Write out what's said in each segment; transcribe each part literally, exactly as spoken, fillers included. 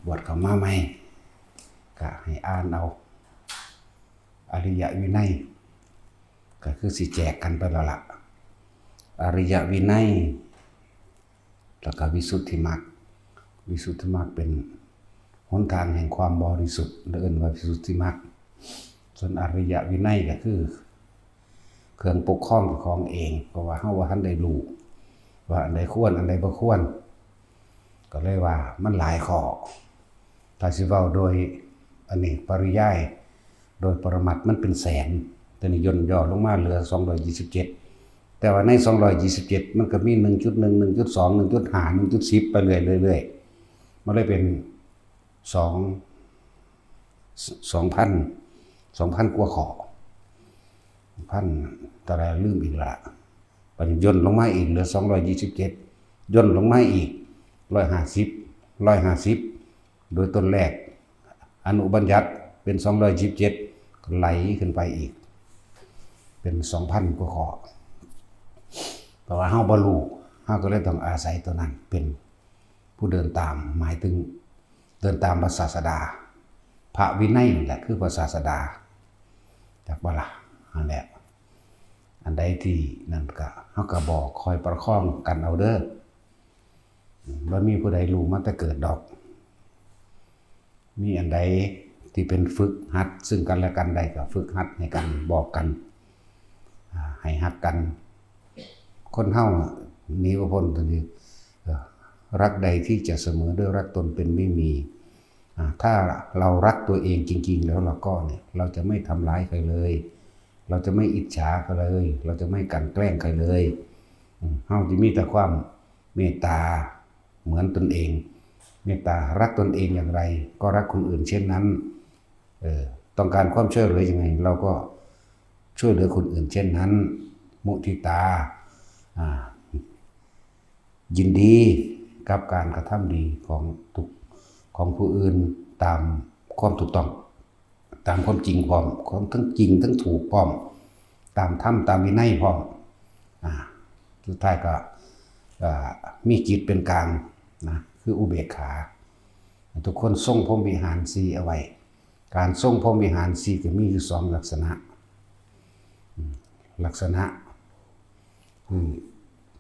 บวชเข้ามาใหม่ ก็ให้อ่านเอา อริยวินัย ก็คือสิแจกกันไปแล้วล่ะ อริยวินัย แล้วก็วิสุทธิมรรค วิสุทธิมรรคเป็นหนทางแห่งความบริสุทธิ์ เรียกว่าวิสุทธิมรรค ส่วนอริยวินัยก็คือ เครื่องปกครองเจ้าของเอง เพราะว่าเฮาบ่ทันได้รู้ว่าอันใดควร อันใดบ่ควร ก็เลยว่ามันหลายข้อ ถ้าสิเว้าโดยอันนี้ปริยาย โดยปรมัตถ์มันเป็นแสน แต่นี่ย่นย่อลงมาเหลือสองร้อยยี่สิบเจ็ด แต่ว่าในสองร้อยยี่สิบเจ็ด มันก็มีหนึ่งจุดหนึ่ง หนึ่งจุดสอง หนึ่งจุดห้า หนึ่งจุดสิบ ไปเรื่อยๆ เรื่อยๆ มันเลยเป็น สอง สองพัน สองพันกว่าข้อ พันเท่าไหร่ลืมอีกละ บัดนี้ย่นลงมาอีกเหลือสองร้อยยี่สิบเจ็ด ย่นลงมาอีกร้อยห้าสิบ ร้อยห้าสิบ โดยต้นแรก อนุบัญญัติเป็นสองร้อยยี่สิบเจ็ด ก็ไหลขึ้นไปอีก เป็นสองพันกว่าข้อ แต่ว่าเฮาบ่รู้ เฮาก็เลยต้องอาศัยตัวนั้นเป็นผู้เดินตาม หมายถึงเดินตามพระศาสดา พระวินัยนี่แหละคือพระศาสดา จักบ่ล่ะ นั่นแหละ อันใดที่นั่นก็ เฮาก็บอกคอยประคองกันเอาเด้อ บ่มีผู้ใดรู้มาแต่เกิดดอก มีอันใดที่เป็นฝึกหัดซึ่งกันและกันได้ก็ฝึกหัดให้กัน บอกกัน อ่า ให้ฮักกัน คนเฮาหนีบ่พ้นตัวนี้ เอ่อ รักใดที่จะเสมอด้วยรักตนเป็นไม่มี อ่า ถ้าเรารักตัวเองจริงๆ แล้วเราก็เนี่ย เราจะไม่ทำร้ายใครเลย เราจะไม่อิจฉาใครเลย เราจะไม่กลั่นแกล้งใครเลย อืม เฮาจะมีแต่ความเมตตาเหมือนตนเอง เมตตารักตนเองอย่างไร ก็รักคนอื่นเช่นนั้น เออ ต้องการความช่วยเหลือยังไง เราก็ช่วยเหลือคนอื่นเช่นนั้น มุทิตา อ่า ยินดีกับการกระทำดีของทุก ของผู้อื่นตามความถูกต้อง ตามความจริงพร้อม ของทั้งจริงทั้งถูกพร้อม ตามธรรมตามวินัยพร้อม อ่า สุดท้ายก็ อ่า มีจิตเป็นกลางนะ คืออุเบกขา ทุกคนทรงพรหมวิหารสี่เอาไว้ การทรงพรหมวิหารสี่ก็มีอยู่สองลักษณะ อืม ลักษณะ คือ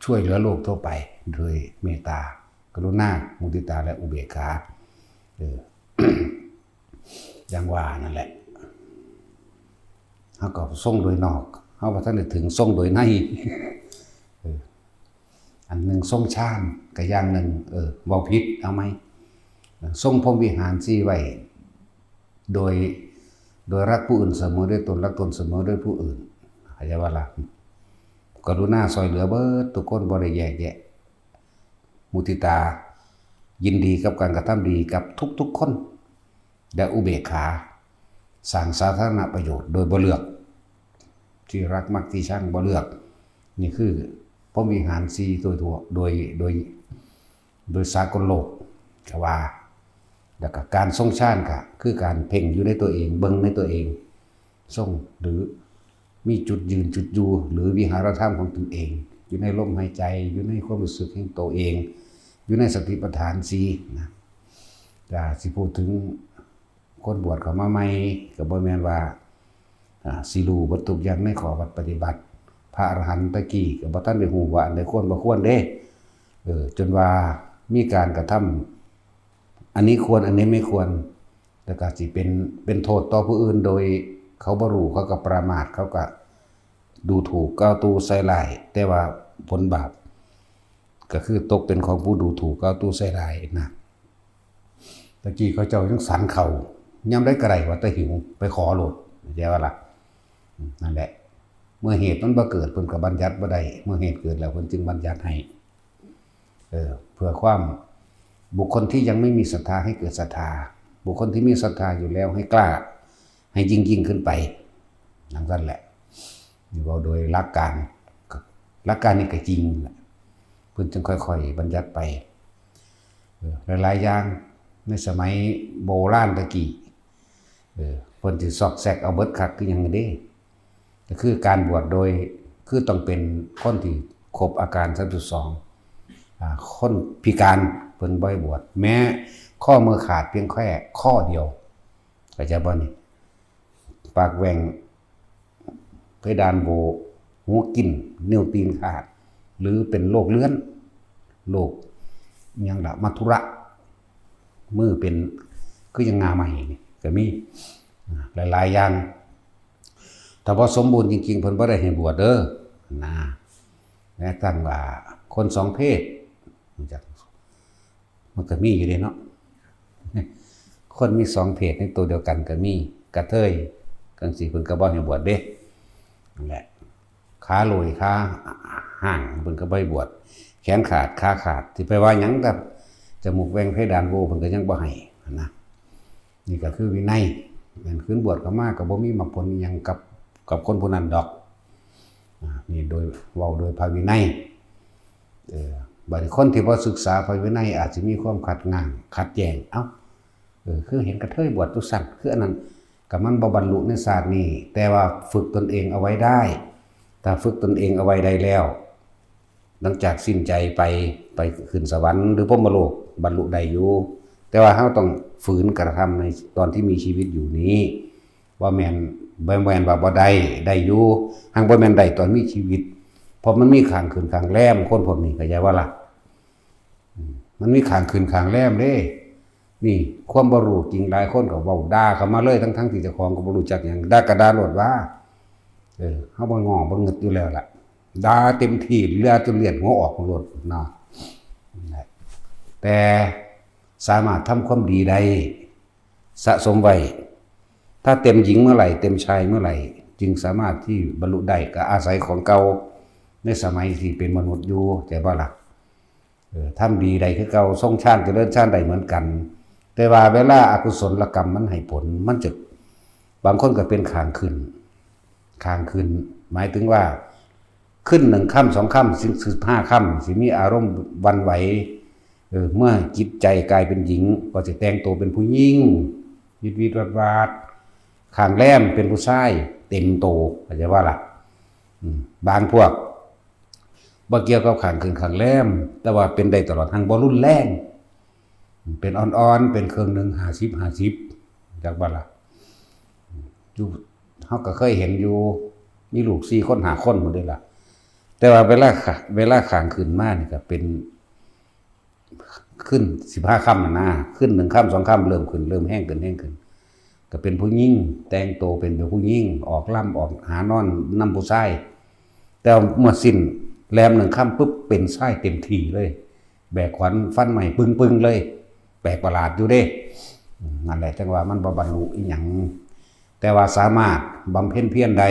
ช่วยเหลือโลกทั่วไป โดยเมตตา กรุณา มุทิตา และอุเบกขา เออ อย่างว่านั่นแหละ เฮาก็ทรงโดยนอก เฮาบ่ทันได้ถึงทรงโดยใน เออ อันหนึ่งทรงฌานก็อย่างหนึ่ง เออ เว้าผิด เอาใหม่ ทรงพรหมวิหารสี่ไว้ โดย โดยรักผู้อื่นเสมอด้วยตน รักตนเสมอด้วยผู้อื่น เข้าใจบ่ล่ะ กรุณาช่วยเหลือเบิดทุกคน บ่ได้แยกแยะ มุทิตา ยินดีกับการกระทำดีกับทุกๆคน และอุเบกขา สร้างสาธารณประโยชน์โดยบ่เลือก ที่รักมักที่ชังบ่เลือก นี่คือพรหมวิหารสี่โดยทั่ว โดย โดย โดยสากลโลกก็ว่า แล้วก็การทรงฌานก็คือการเพ่งอยู่ในตัวเอง เบิ่งในตัวเอง ทรง หรือมีจุดยืนจุดอยู่ หรือวิหารธรรมของตนเอง อยู่ในลมหายใจ อยู่ในความรู้สึกของตัวเอง อยู่ในสติปัฏฐานสี่นะ ถ้าสิพูดถึงคนบวชเข้ามาใหม่ ก็บ่แม่นว่า อ่า สิรู้เบิดทุกอย่างในข้อวัดปฏิบัติ พระอรหันต์ตะกี้ก็บ่ทันได้ฮู้ว่าอันใดควรบ่ควรเด้ เออ จนว่ามีการกระทำ อันนี้ควร อันนี้ไม่ควร แล้วก็สิเป็น เป็นโทษต่อผู้อื่น โดยเขาบ่รู้ เขาก็ประมาท เขาก็ดูถูก กล่าวตู่ใส่ร้าย แต่ว่าผลบาปก็คือตกเป็นของผู้ดูถูก กล่าวตู่ใส่ร้ายนะ ตะกี้เขาเจ้ายังสันเขา ยามใดก็ได้ว่าแต่หิว ไปขอโลด เข้าใจบ่ล่ะ อืม นั่นแหละ เมื่อเหตุมันบ่เกิด เพิ่นก็บัญญัติบ่ได้ เมื่อเหตุเกิดแล้ว เพิ่นจึงบัญญัติให้ เออ เพื่อความ บุคคลที่ยังไม่มีศรัทธาให้เกิดศรัทธา บุคคลที่มีศรัทธาอยู่แล้วให้กล้า ให้ยิ่งๆขึ้นไป ดังนั้นแหละ นี่เว้าโดยหลักการ หลักการนี่ก็จริงแหละ เพิ่นจึงค่อยๆบัญญัติไป เออ หลายๆอย่าง ในสมัยโบราณตะกี้ เออ เพิ่นสิซอกแซกเอาเบิดคักคือหยังเด้ ก็คือการบวชโดย คือต้องเป็นคนที่ครบอาการสามสิบสอง อ่า คนพิการเพิ่นบ่ให้บวช แม้ ข้อมือขาดเพียงแค่ข้อเดียว เข้าใจบ่นี่ ปากแหว่ง เพดานโหว่ หูกิน นิ้วตีนขาด หรือเป็นโรคเรื้อน โรคอิหยังล่ะ มัทธุระ มือเป็น คือยังงาใหม่นี่ก็มี อ่า หลายๆ อย่าง ถ้าบ่สมบูรณ์จริงๆ เพิ่นบ่ได้ให้บวชเด้อ นะ แม้กระทั่งว่าคนสองเพศ รู้จัก มันก็มีอยู่เด้เนาะ คนมีสองเพศในตัวเดียวกันก็มี กระเทยจั่งซี้ เพิ่นก็บ่ให้บวชเด้ นั่นแหละ ขาโหลย ขาห่าง เพิ่นก็บ่ให้บวช แขนขาด ขาขาด สิไปว่าหยังกับจมูกแหว่ง เพดานโหว่ เพิ่นก็ยังบ่ให้นะ นี่ก็คือวินัย แม่นคืนบวชเข้ามาก็บ่มีมรรคผลอิหยังกับ กับคนผู้นั้นดอก อ่า นี่โดย เว้าโดยพระวินัย เออ บัดนี้คนที่บ่ศึกษาพระวินัยอาจสิมีความขัดง่าง ขัดแย้ง เอ้า เออ คือเห็นกระเทยบวชจั่งซั้น คืออันนั้น ก็มันบ่บรรลุในชาตินี้ แต่ว่าฝึกตนเองเอาไว้ได้ ถ้าฝึกตนเองเอาไว้ได้แล้ว หลังจากสิ้นใจไป ไปขึ้นสวรรค์หรือพรหมโลก บรรลุได้อยู่ แต่ว่าเราต้องฝืนกระทำในตอนที่มีชีวิตอยู่นี้ บ่แม่น บ่แม่นว่าบ่ได้ ได้อยู่ หั้นบ่แม่นได้ตอนมีชีวิต เพราะมันมีข้างขึ้นข้างแรม คนพวกนี้ เข้าใจบ่ล่ะ อืม มันมีข้างขึ้นข้างแรมเด้ นี่ ความบ่รู้จริง หลายคนก็เว้าด่าเข้ามาเลย ทั้งๆ ที่เจ้าของก็บ่รู้จักหยัง ด่าก็ด่าโลดว่า เออ เฮาบ่ง้อบ่งึดอยู่แล้วล่ะ ด่าเต็มที่ ด่าจนเลือดหัวออกโลดเนาะ นั่นแหละ แต่สามารถทำความดีได้ สะสมไว้ ถ้าเต็มหญิงเมื่อไหร่ เต็มชายเมื่อไหร่ จึงสามารถที่บรรลุได้ ก็อาศัยของเก่าในสมัยที่เป็นมนุษย์อยู่ เข้าใจบ่ล่ะ เออ ทำดีได้คือเก่า ทรงฌานเจริญฌานได้เหมือนกัน แต่ว่าเวลาอกุศลกรรมมันให้ผล มันจะ บางคนก็เป็นข้างขึ้น ข้างขึ้น หมายถึงว่า ขึ้นหนึ่งค่ำสองค่ำ สิบ สิบห้าค่ำ สิมีอารมณ์หวั่นไหว เออ เมื่อจิตใจกลายเป็นหญิง ก็สิแต่งตัวเป็นผู้หญิง วิดวิดวาดวาด ข้างแรมเป็นผู้ชาย เต็มโต เข้าใจบ่ล่ะ อืม บางพวก บ่เกี่ยวกับข้างขึ้นข้างแรม แต่ว่าเป็นได้ตลอด หั้นบ่รุนแรง เป็นอ่อนๆ เป็นเครื่องหนึ่ง ห้าสิบ ห้าสิบ จักบ่ล่ะ อยู่ เฮาก็เคยเห็นอยู่ มีลูกสี่คน ห้าคนพู้นเด้ล่ะ แต่ว่าเวลาขะ เวลาข้างขึ้นมานี่ก็เป็น ขึ้นสิบห้าค่ำน่ะนะ ขึ้นหนึ่งค่ำสองค่ำ เริ่มขึ้น เริ่มแฮงขึ้น แฮงขึ้น ก็เป็นผู้หญิง แต่งโตเป็นแบบผู้หญิง ออกลำ ออกหานอนนำผู้ชาย แต่เมื่อสิ้นแรมหนึ่งค่ำปุ๊บ เป็นชายเต็มที่เลย แบกขวานฟันไม้ปึ้งๆ เลย แปลกประหลาดอยู่เด้ อืม นั่นแหละ จั่งว่ามันบ่บรรลุอิหยัง แต่ว่าสามารถบำเพ็ญเพียรได้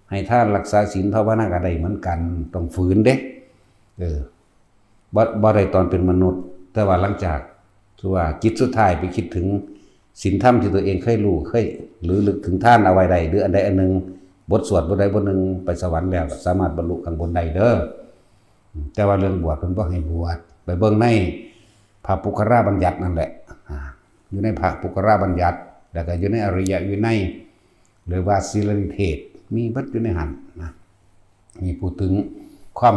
ให้ทานรักษาศีลภาวนาก็ได้เหมือนกัน ต้องฝืนเด้ เออ บ่ บ่ได้ตอนเป็นมนุษย์ แต่ว่าหลังจาก คือว่าจิตสุดท้ายไปคิดถึงศีลธรรมที่ตัวเองเคยรู้ เคย หรือลึกถึงทานเอาไว้ได้ หรืออันใดอันหนึ่ง บทสวดบทใดบทหนึ่ง ไปสวรรค์แล้ว ก็สามารถบรรลุข้างบนได้เด้อ แต่ว่าเรื่องบวชเพิ่นบ่ให้บวช ไปเบิ่งในพระปุคคราบัญญัตินั่นแหละ อ่า อยู่ในพระปุคคราบัญญัติ แล้วก็อยู่ในอริยวินัย หรือว่าศีลนิเทศ มีเบิดอยู่ในหั่นนะ มีพูดถึงความ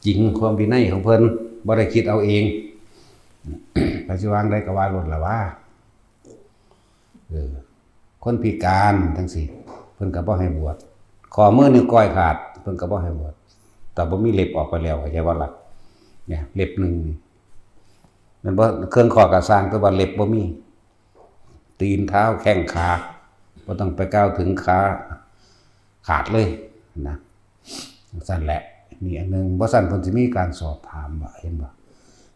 จริง ความวินัยของเพิ่น บ่ได้คิดเอาเอง ไปสิวางใดก็ว่าโลดล่ะว่า เออ คนพิการจั่งซี้ เพิ่นก็บ่ให้บวช ข้อมือนิ้วก้อยขาด เพิ่นก็บ่ให้บวช แต่บ่มีเล็บออกไปแล้ว เข้าใจบ่ล่ะ เนี่ย เล็บหนึ่งนี่ แม่นบ่ เครื่องข้อก็ซ่าง แต่ว่าเล็บบ่มี ตีนเท้าแข้งขา บ่ต้องไปกล่าวถึงขา ขาดเลยนะ จั่งซั้นแหละ มีอันหนึ่ง บ่ซั้นเพิ่นสิมีการสอบถามว่า เห็นบ่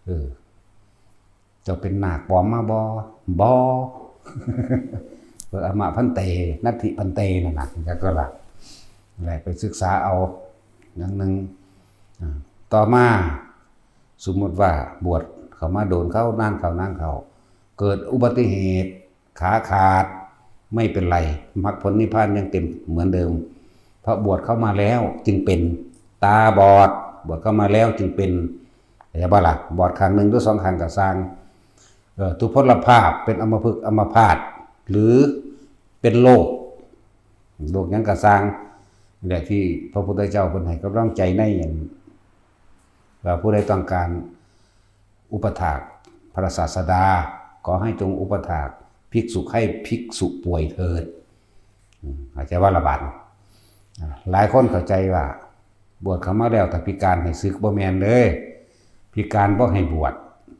เออ เจ้าเป็นนาคปลอมมาบ่ บ่ เออ อามะภันเต นัตถิภันเต นั่นน่ะ จักก็ละ แหละ ไปศึกษาเอา อย่างหนึ่ง อ่า ต่อมา สมมุติว่าบวชเข้ามาโดนเข้า นานเข้า นานเข้า เกิดอุบัติเหตุ ขาขาด ไม่เป็นไร มรรคผลนิพพานยังเต็มเหมือนเดิม เพราะบวชเข้ามาแล้วจึงเป็น ตาบอด บวชเข้ามาแล้วจึงเป็น เข้าใจบ่ล่ะ บอดข้างหนึ่งหรือสองข้างก็ซ่าง เอ่อ ทุพพลภาพ เป็นอัมพฤกษ์อัมพาต หรือเป็นโรค โรคหยังก็ซ่าง นี่แหละที่พระพุทธเจ้าเพิ่นให้กำลังใจในอัน ว่าผู้ใดต้องการอุปถาก พระศาสดา ขอให้จงอุปถากภิกษุไข้ภิกษุป่วยเถิด อืม เข้าใจว่าละบาดนี้ อ่า หลายคนเข้าใจว่า บวชเข้ามาแล้วถ้าพิการให้สึก บ่แม่นเด้ พิการบ่ให้บวช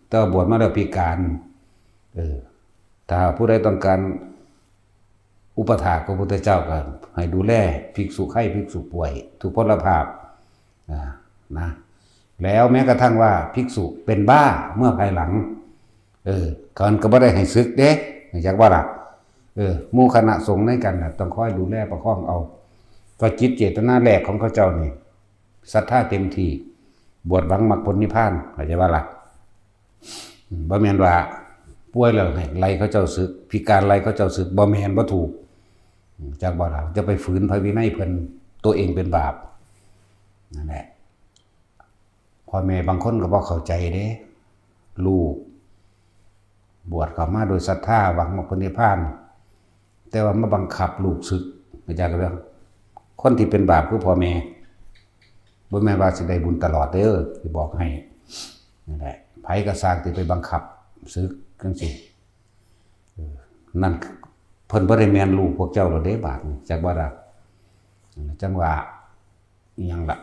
แต่ว่าบวชมาแล้วพิการ เออ ถ้าผู้ใดต้องการอุปถากพระพุทธเจ้าก็ให้ดูแลภิกษุไข้ภิกษุป่วยทุพพลภาพ อ่า นะ แล้วแม้กระทั่งว่าภิกษุเป็นบ้าเมื่อภายหลัง เออ เขาก็บ่ได้ให้สึกเด้ อยากว่าล่ะ เออ หมู่คณะสงฆ์ในกันน่ะ ต้องคอยดูแลประคองเอา ก็จิตเจตนาแรกของเขาเจ้านี่ ศรัทธาเต็มที่ บวชหวังมรรคผลนิพพาน เข้าใจว่าล่ะ อืม บ่แม่นว่าป่วยแล้วให้ไล่เขาเจ้าสึก พิการไล่เขาเจ้าสึก บ่แม่น บ่ถูก อืม จักบ่ล่ะ จะไปฝืนพระวินัยเพิ่น ตัวเองเป็นบาป นั่นแหละ พ่อแม่บางคนก็บ่เข้าใจเด้ ลูกบวชเข้ามาโดยศรัทธาหวังมรรคผลนิพพาน แต่ว่ามาบังคับลูกสึก เข้าใจกันบ่ คนที่เป็นบาปคือพ่อแม่ บ่แม่นว่าสิได้บุญตลอดเด้อ สิบอกให้ นั่นแหละ ไผก็สร้างที่ไปบังคับสึกจังซี่ เออ นั่นเพิ่นบ่ได้แม่นลูกพวกเจ้าแล้วเด้ บาดนี้ จักว่าล่ะ จังว่า อิหยังล่ะ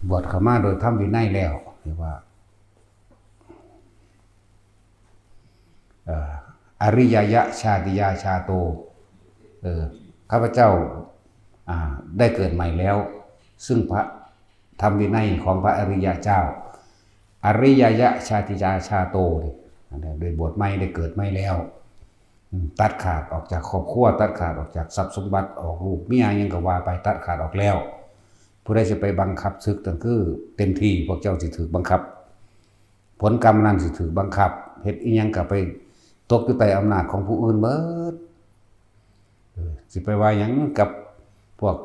บวชเข้ามาโดยธรรมวินัยแล้ว เรียกว่า เอ่อ อริยยะชาติยาชาโต เออ ข้าพเจ้า อ่า ได้เกิดใหม่แล้ว ซึ่งพระธรรมวินัยของพระอริยเจ้า อริยยะชาติยาชาโต นี่ อันนี้ได้บวชใหม่ ได้เกิดใหม่แล้ว อืม ตัดขาดออกจากครอบครัว ตัดขาดออกจากทรัพย์สมบัติ ออกลูกเมียหยังก็ว่าไป ตัดขาดออกแล้ว ผู้ใดสิไปบังคับสึกนั่นคือเต็มที่ พวกเจ้าสิถูกบังคับ ผลกรรมนั้นสิถูกบังคับ เฮ็ดอิหยังก็ไปตกอยู่ใต้อำนาจของผู้อื่นเบิด เออ สิไปว่าหยังกับพวก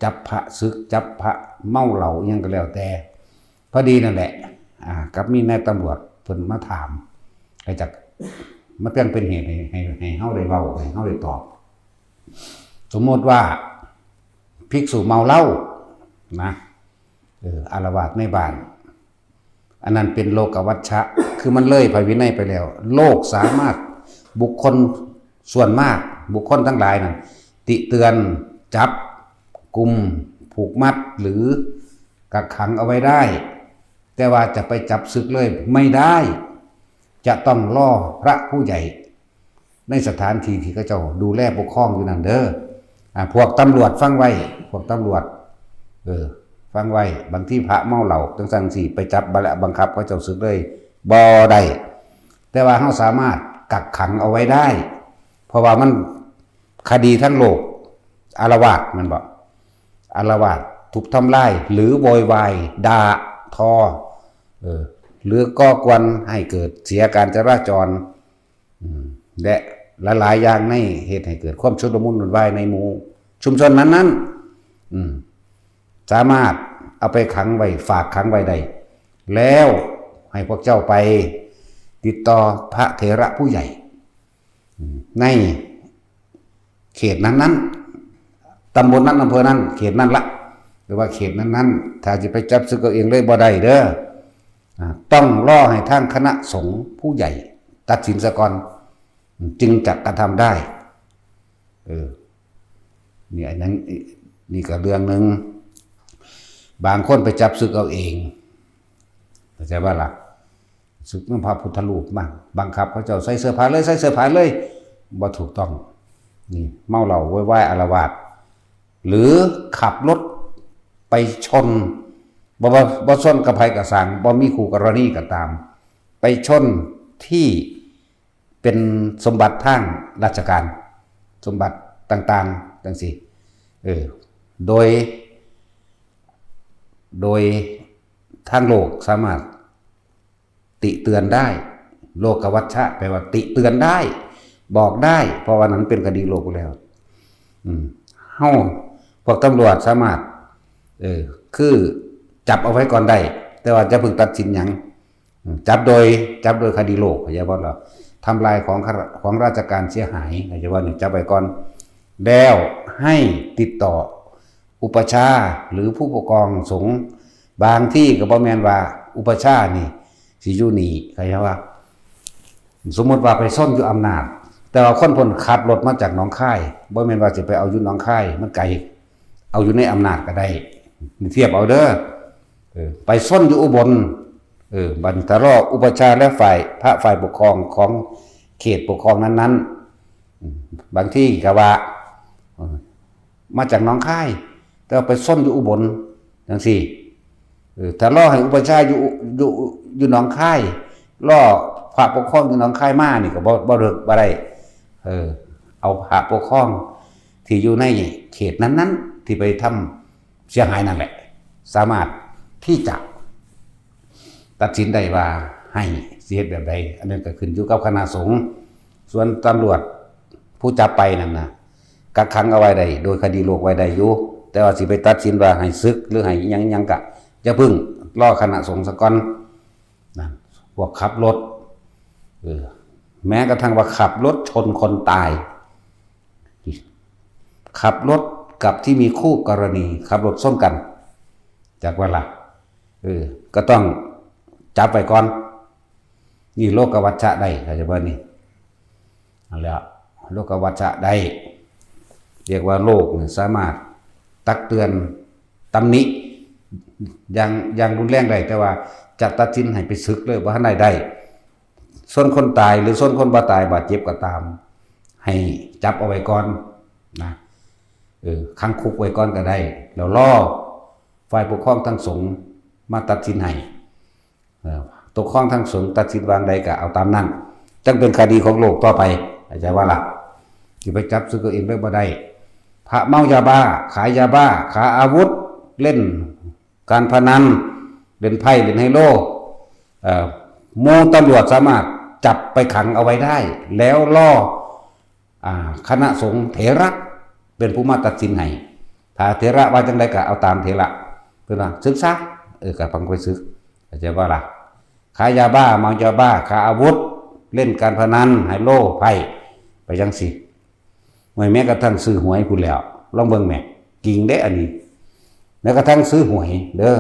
จับพระสึก จับพระเมาเหล้าอิหยังก็แล้วแต่ พอดีนั่นแหละ อ่า กับมีนายตำรวจเพิ่นมาถาม ก็จัก มันเพียงเป็นเหตุให้ ให้ ให้เฮาได้เว้า ให้เฮาได้ตอบ สมมติว่าภิกษุเมาเหล้านะ เออ อาละวาดในบ้าน อันนั้นเป็นโลกวัชชะ คือมันเลยพระวินัยไปแล้ว โลกสามารถ บุคคลส่วนมาก บุคคลทั้งหลายนั้น ติเตือน จับกุม ผูกมัด หรือกักขังเอาไว้ได้ แต่ว่าจะไปจับสึกเลยไม่ได้ จะต้องรอพระผู้ใหญ่ ในสถานที่ที่เขาเจ้าดูแลปกครองอยู่นั่นเด้อ อ่า พวกตำรวจฟังไว้ พวกตำรวจ เออ ฟังไว้ บางทีพระเมาเหล้าจังซั่นสิไปจับบังคับเขาเจ้าสึกเลย บ่ได้ แต่ว่าเราสามารถกักขังเอาไว้ได้ เพราะว่ามันคดีทั้งโลก อาละวาด แม่นบ่ อาละวาด ทุบทำลาย หรือโวยวาย ด่าทอ เออ หรือก่อกวนให้เกิดเสียการจราจร อืม และหลายๆอย่างในเหตุให้เกิดความชุลมุนวุ่นวายในหมู่ชุมชนนั้นๆ อืม สามารถเอาไปขังไว้ ฝากขังไว้ได้ แล้วให้พวกเจ้าไปติดต่อพระเถระผู้ใหญ่ อืม ในเขตนั้นๆ ตำบลนั้น อำเภอนั้น เขตนั้นละ หรือว่าเขตนั้นๆ ถ้าจะไปจับสึกเอาเองเลยบ่ได้เด้อ อ่า ต้องรอให้ทางคณะสงฆ์ผู้ใหญ่ตัดสินซะก่อน จึงจะกระทำได้ เออ นี่อันนั้น นี่ก็เรื่องหนึ่ง บางคนไปจับสึกเอาเอง เข้าใจบ่ล่ะ สึกนำพระพุทธรูปมา บังคับเขาเจ้าใส่เสื้อผ้าเลย ใส่เสื้อผ้าเลย บ่ถูกต้อง นี่ เมาเหล้าโวยวายอาละวาด หรือขับรถไปชน บ่ บ่ บ่ชนกับไผก็ซ่าง บ่มีคู่กรณีก็ตาม ไปชนที่เป็นสมบัติทางราชการ สมบัติต่างๆ จังซี้ เออ โดย โดยทางโลกสามารถติเตือนได้ โลกวัชชะ แปลว่าติเตือนได้ บอกได้ เพราะว่านั้นเป็นคดีโลกแล้ว อืม เฮา พวกตำรวจสามารถ เออ คือจับเอาไว้ก่อนได้ แต่ว่าจะเพิ่งตัดสินหยัง อืม จับโดย จับโดยคดีโลก เข้าใจบ่ล่ะ ทำลายของข้า ของราชการเสียหาย เข้าใจบ่นี่ จับไว้ก่อน แล้วให้ติดต่ออุปัชฌาย์หรือผู้ปกครองสงฆ์ บางที่ก็บ่แม่นว่าอุปัชฌาย์นี่ สิอยู่นี่ ใครว่า สมมติว่าไปซ่อนอยู่อำนาจ แต่ว่าคนเพิ่นขับรถมาจากหนองคาย บ่แม่นว่าสิไปเอาอยู่หนองคาย มันไกล เอาอยู่ในอำนาจก็ได้ เทียบเอาเด้อ เออ ไปซ่อนอยู่อุบล เออ บัดนี้ถ้ารออุปัชฌาย์และฝ่าย พระฝ่ายปกครองของเขตปกครองนั้นๆ อืม บางทีก็ว่า เออ มาจากหนองคาย แต่ว่าไปซ่อนอยู่อุบล จังซี้ เออ ถ้ารอให้อุปัชฌาย์อยู่ อยู่ อยู่หนองคาย รอพระปกครองอยู่หนองคายมานี่ก็บ่ บ่เลิก บ่ได้ เออ เอาพระปกครองที่อยู่ในเขตนั้นๆ ที่ไปทำเสียหายนั่นแหละ สามารถที่จะตัดสินได้ว่าให้สิเฮ็ดแบบใด อันนั้นก็ขึ้นอยู่กับคณะสงฆ์ ส่วนตำรวจผู้จับไปนั่นนะ กักขังเอาไว้ได้ โดยคดีโลกไว้ได้อยู่ แต่ว่าสิไปตัดสินว่าให้สึกหรือให้หยังๆ ก็อย่าพึ่ง รอคณะสงฆ์ซะก่อน นะ พวกขับรถ เออ แม้กระทั่งว่าขับรถชนคนตาย ขับรถกับที่มีคู่กรณี ขับรถชนกัน จักว่าล่ะ เออ ก็ต้องจับไว้ก่อน นี่โลกวัชชะได้ เข้าใจบ่นี่ นั่นแหละ โลกวัชชะได้ เรียกว่าโลกเนี่ยสามารถตักเตือน ตำหนิ อย่าง อย่างรุนแรงได้ แต่ว่าจะตัดสินให้ไปสึกเลย บ่ทันได้ได้ ส่วนคนตายหรือส่วนคนบ่ตายบาดเจ็บก็ตาม ให้จับเอาไว้ก่อนนะ เออ ขังคุกไว้ก่อนก็ได้ แล้วรอฝ่ายปกครองทางสงฆ์มาตัดสินให้ เออ ปกครองทางสงฆ์ตัดสินวางใดก็เอาตามนั้น จั่งเป็นคดีของโลกต่อไป เข้าใจว่าล่ะ สิไปจับสึกเอาเองเลยบ่ได้ พระเมายาบ้า ขายยาบ้า ขายอาวุธ เล่นการพนัน เล่นไพ่ เล่นไฮโล เอ่อ หมู่ตำรวจสามารถจับไปขังเอาไว้ได้ แล้วรอ อ่า คณะสงฆ์เถระเป็นผู้มาตัดสินให้ ถ้าเถระว่าจังใดก็เอาตามเถระ เพิ่นว่าสึกซะ เออ ก็ฟังไปสึก เข้าใจบ่ล่ะ ขายยาบ้า เมายาบ้า ขายอาวุธ เล่นการพนัน ไฮโล ไพ่ ไปจังซี้ แม้กระทั่งซื้อหวยพู้นแหล้ว ลองเบิ่งแหม จริงเด้อันนี้ แม้กระทั่งซื้อหวยเด้อ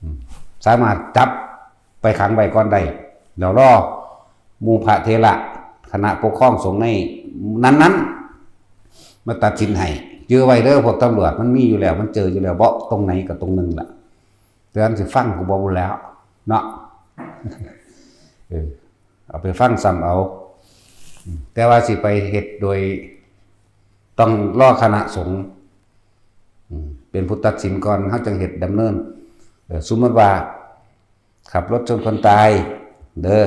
อืม สามารถจับไปขังไว้ก่อนได้ แล้วรอหมู่พระเถระ คณะปกครองสงฆ์ในนั้นๆ มาตัดสินให้ จื่อไว้เด้อพวกตำรวจ มันมีอยู่แล้ว มันเจออยู่แล้ว บ่ตรงไหนก็ตรงหนึ่งล่ะ แต่อันสิฟังก็บ่แล้วเนาะ เออ เอาไปฟังซ้ำเอา แต่ว่าสิไปเฮ็ดโดยต้องรอคณะสงฆ์ อืม เป็นผู้ตัดสินก่อน เฮาจั่งเฮ็ดดำเนิน เออ สมมุติว่า ขับรถชนคนตาย เด้อ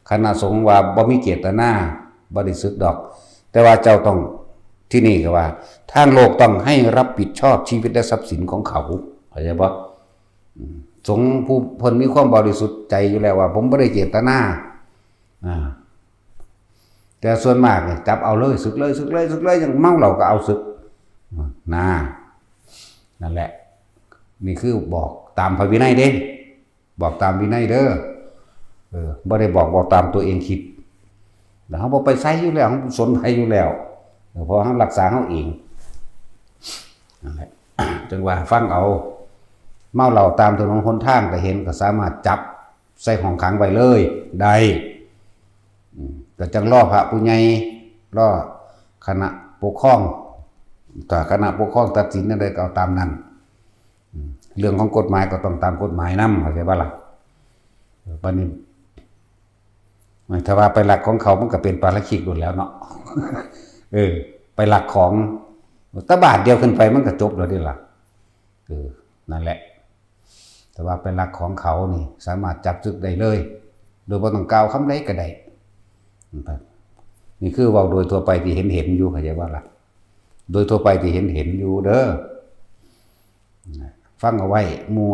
คณะสงฆ์ว่าบ่มีเจตนา บ่ได้สึกดอก แต่ว่าเจ้าต้อง ที่นี่ก็ว่า ทางโลกต้องให้รับผิดชอบชีวิตและทรัพย์สินของเขา เข้าใจบ่ อืม สงฆ์ผู้เพิ่นมีความบริสุทธิ์ใจอยู่แล้วว่า ผมบ่ได้เจตนา อ่า แต่ส่วนมากเนี่ยจับเอาเลย สึกเลย สึกเลย สึกเลย ยังเมาเหล้าก็เอาสึก อ่า นะ นั่นแหละ นี่คือบอกตามพระวินัยเด้ บอกตามวินัยเด้อ เออ บ่ได้บอก บอกตามตัวเองคิด แล้วเฮาบ่ไปไสอยู่แล้ว เฮาบ่สนไผอยู่แล้ว เออ เพราะเฮารักษาเฮาเอง นั่นแหละ จั่งว่าฟังเอา เมาเหล้าตามถนนหนทางก็เห็น ก็สามารถจับใส่ห้องขังไว้เลย ได้ อืม ก็จั่งรอพระผู้ใหญ่ รอคณะปกครอง ถ้าคณะปกครองตัดสินแนวใดก็เอาตามนั้น อืม เรื่องของกฎหมายก็ต้องตามกฎหมายนำ เข้าใจบ่ล่ะ เออ บัดนี้ ถ้าว่าไปลักของเขามันก็เป็นปาราชิกโลดแล้วเนาะ เออ ไปลักของ แต่บาทเดียวขึ้นไปมันก็จบแล้วเด้ล่ะ เออ นั่นแหละ แต่ว่าไปลักของเขานี่สามารถจับสึกได้เลย โดยบ่ต้องกล่าวคำใดก็ได้ นี่คือเว้าโดยทั่วไปที่เห็นเห็นอยู่ เข้าใจบ่ล่ะ โดยทั่วไปที่เห็นเห็นอยู่เด้อ ฟังเอาไว้ หมู่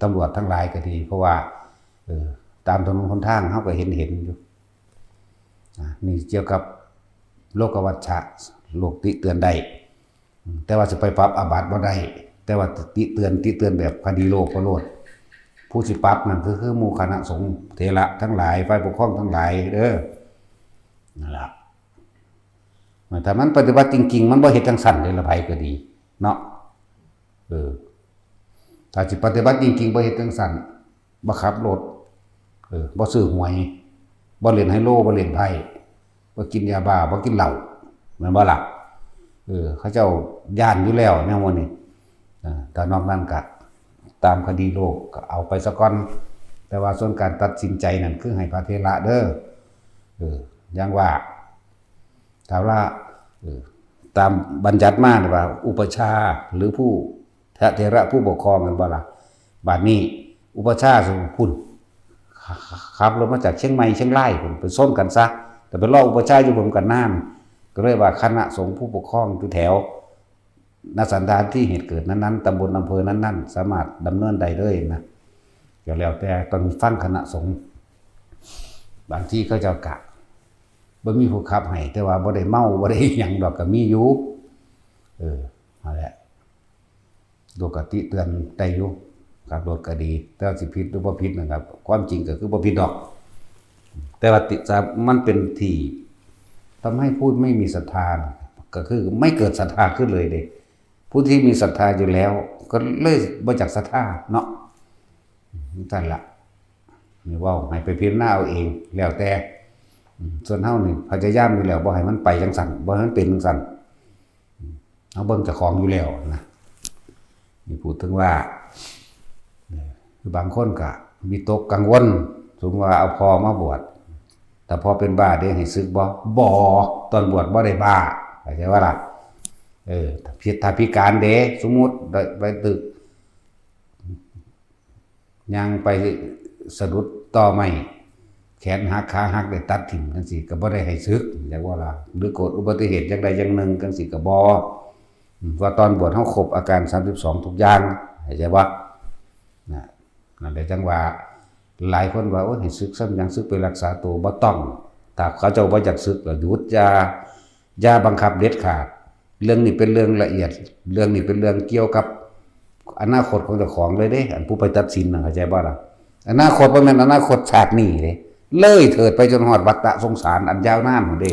ตำรวจทั้งหลายก็ดี เพราะว่า เออ ตามถนนหนทางเฮาก็เห็นเห็นอยู่ อ่ะ นี่เกี่ยวกับโลกวัชชะ โลกติเตือนได้ อืม แต่ว่าสิไปปรับอาบัติบ่ได้ แต่ว่าติเตือน ติเตือนแบบคดีโลกก็โลด ผู้สิปรับนั่นก็คือหมู่คณะสงฆ์เถระทั้งหลาย ฝ่ายปกครองทั้งหลายเด้อ นั่นล่ะ ถ้ามันปฏิบัติจริงๆ มันบ่เฮ็ดจั่งซั้นเด้ล่ะ ไผก็ดี เนาะ เออ ถ้าสิปฏิบัติจริงๆ บ่เฮ็ดจั่งซั้น บ่ขับรถ เออ บ่ซื้อหวย บ่เล่นไฮโล บ่เล่นไพ่ บ่กินยาบ้า บ่กินเหล้า แม่นบ่ล่ะ? เออ เขาเจ้าย้านอยู่แล้วแนวหมู่นี้ เออ ถ้านอกนั้นก็ตามคดีโลกก็เอาไปซะก่อน แต่ว่าส่วนการตัดสินใจนั่นคือให้พระเถระเด้อ เออ อย่างว่า ถ้าว่า เออ ตามบัญญัติมานี่ว่า อุปัชฌาย์หรือผู้ พระเถระผู้ปกครอง แม่นบ่ล่ะ? บาดนี้ อุปัชฌาย์ซุมพุ้น ขับรถมาจากเชียงใหม่เชียงรายพุ้น ไปชนกันซะ แต่ไปรออุปัชฌาย์อยู่ผมกันนาน ก็เลยว่าคณะสงฆ์ผู้ปกครองอยู่แถว ณ สถานที่เหตุเกิดนั้นๆ ตำบลอำเภอนั้นๆ สามารถดำเนินได้เลยนะ ก็แล้วแต่ต้องฟังคณะสงฆ์ บางทีเขาเจ้ากะบ่มีผู้ขับให้ แต่ว่าบ่ได้เมา บ่ได้อิหยังดอก ก็มีอยู่ เออ นั่นแหละ ปกติเตือนได้อยู่ ขับรถก็ดี แต่ว่าสิผิดหรือบ่ผิดนะครับ ความจริงก็คือบ่ผิดดอก แต่ว่าติด มันเป็นที่ทำให้ผู้ไม่มีศรัทธา ก็คือไม่เกิดศรัทธาขึ้นเลยเด้ ผู้ที่มีศรัทธาอยู่แล้ว ก็เลยบ่จักศรัทธาเนาะ นั่นล่ะ นี่เว้าให้ไปพิจารณาเอาเอง แล้วแต่ อืม ส่วนเฮานี่พยายามอยู่แล้ว บ่ให้มันไปจังซั่น บ่ให้มันเป็นจังซั่น อืม เฮาเบิ่งเจ้าของอยู่แล้วนะ นี่พูดถึงว่า เอ่อ คือบางคนก็วิตกกังวล สมมุติว่าเอาพ่อมาบวช ถ้าพ่อเป็นบ้าเด้ ให้สึกบ่? บ่ ตอนบวชบ่ได้บ้า เข้าใจบ่ล่ะ? เออ ถ้าพิ ถ้าพิการเด้ สมมุติได้ ไปตึก ย่างไปสะดุดตอไม้ แขนหัก ขาหัก ได้ตัดทิ่มจั่งซี้ ก็บ่ได้ให้สึก จักว่าล่ะ หรือเกิดอุบัติเหตุอย่างใดอย่างหนึ่งจั่งซี้ก็บ่ อืม ว่าตอนบวชเฮาครบอาการสามสิบสองทุกอย่าง เข้าใจบ่? นะ นั่นแหละจั่งว่า หลายคนว่า โอ้ย ให้สึกซะหยัง สึกไปรักษาตัว บ่ต้อง ถ้าเขาเจ้าบ่อยากสึก ก็หยุด อย่า อย่าบังคับเด็ดขาด เรื่องนี้เป็นเรื่องละเอียด เรื่องนี้เป็นเรื่องเกี่ยวกับอนาคตของเจ้าของเลยเด้ อันผู้ไปตัดสินน่ะ เข้าใจบ่ล่ะ? อนาคตบ่แม่นอนาคตชาตินี้เด้ เลยเถิดไปจนฮอดวัฏฏะสงสารอันยาวนานพู้นเด้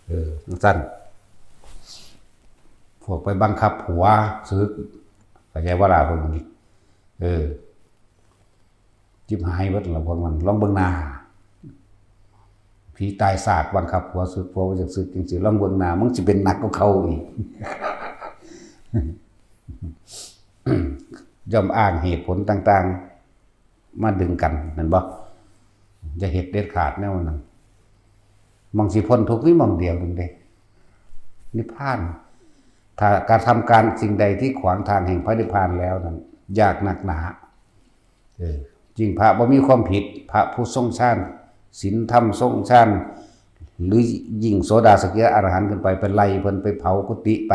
เออ จั่งซั้น พวกไปบังคับผัวสึก เข้าใจบ่ล่ะพวกนี้? เออ จิบหายเบิดล่ะพวกมัน ลองเบิ่งหน้า ผีตายซากบังคับผัวสึก ผัวบ่อยากสึกจั่งซี้ ลองเบิ่งหน้า มึงสิเป็นหนักกว่าเขาอีก ย่อมอ้างเหตุผลต่างๆ มาดึงกัน แม่นบ่? อย่าเฮ็ดเด็ดขาดแนวนั้น หม่องสิพ้นทุกข์มีหม่องเดียวหนึ่งเด้ นิพพาน ถ้ากระทำการสิ่งใดที่ขวางทางแห่งพระนิพพานแล้วนั้น ยากนักหนา เออ ยิ่งพระบ่มีความผิด พระผู้ทรงฌาน ศีลธรรมทรงฌาน หรือยิ่งโสดาสกิทาอรหันต์ขึ้นไป ไปไล่เพิ่น ไปเผากุฏิ ไป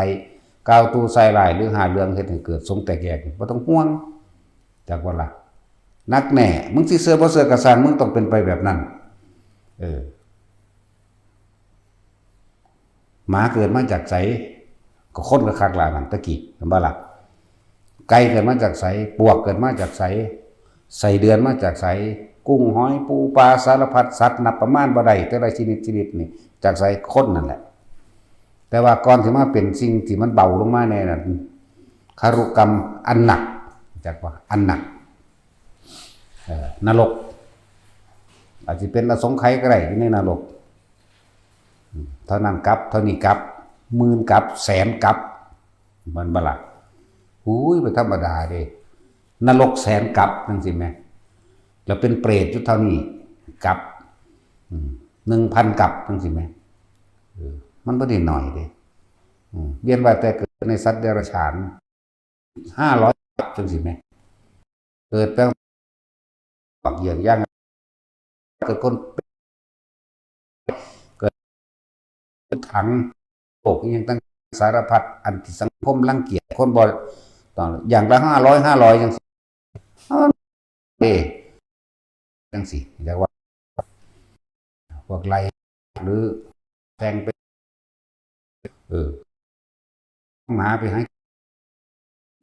กล่าวตู่ใส่ร้าย หรือหาเรื่องเฮ็ดให้เกิดสงฆ์แตกแยก บ่ต้องห่วง จักว่าล่ะ นักแน่ มึงสิเชื่อบ่เชื่อก็ซ่าง มึงต้องเป็นไปแบบนั้น เออ หมาเกิดมาจากไส ก็คนก็คักหลายนั่นตะกี้ แม่นบ่ล่ะ? ไก่เกิดมาจากไส ปวกเกิดมาจากไส ไส้เดือนมาจากไส กุ้งหอยปูปลาสารพัดสัตว์นับประมาณบ่ได้ แต่ละชนิดชนิดนี่ จากไส คนนั่นแหละ แต่ว่าก่อนสิมาเป็นสิ่งที่มันเบาลงมาแน่นั้น คารุกรรมอันหนัก จักว่าอันหนัก เอ่อ นรก อาจสิเป็นอสงไขยก็ได้อยู่ในนรก อืม เท่านั้นกัป เท่านี้กัป หมื่นกัป แสนกัป แม่นบ่ล่ะ อุ้ย บ่ธรรมดาเด้ นรกแสนกัปจั่งซี้แหม แล้วเป็นเปรตอยู่เท่านี้กัป อืม หนึ่งพันกัปจั่งซี้แหม เออ มันบ่ได้น้อยเด้ อืม เวียนว่ายตายเกิดในสัตว์เดรัจฉาน ห้าร้อยจั่งซี้แหม เกิดเป็นบักเหยื่องย่าง เกิดคน เกิดเป็นถัง โลกอิหยังต่างสารพัด อันที่สังคมรังเกียจ คนบ่ต้อง อย่างละห้าร้อย ห้าร้อยจั่งซี้ เอ้า เด้ จั่งซี้ เรียกว่า พวกไล่ หรือแทงไป เออ หมาไปให้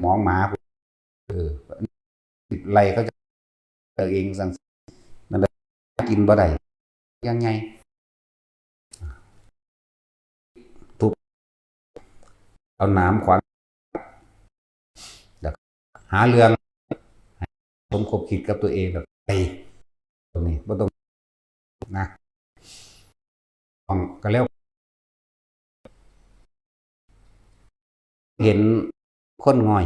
หมองหมา เออ ไล่เขาจะ เอาเองสั่ง นั่นแหละ กินบ่ได้ ยังไง ทุบ เอาหนามขวาง แล้วหาเรื่อง สมคบคิดกับตัวเอง แล้วไป นี่บ่ต้องนะ ของก็แล้ว เห็นคนง่อย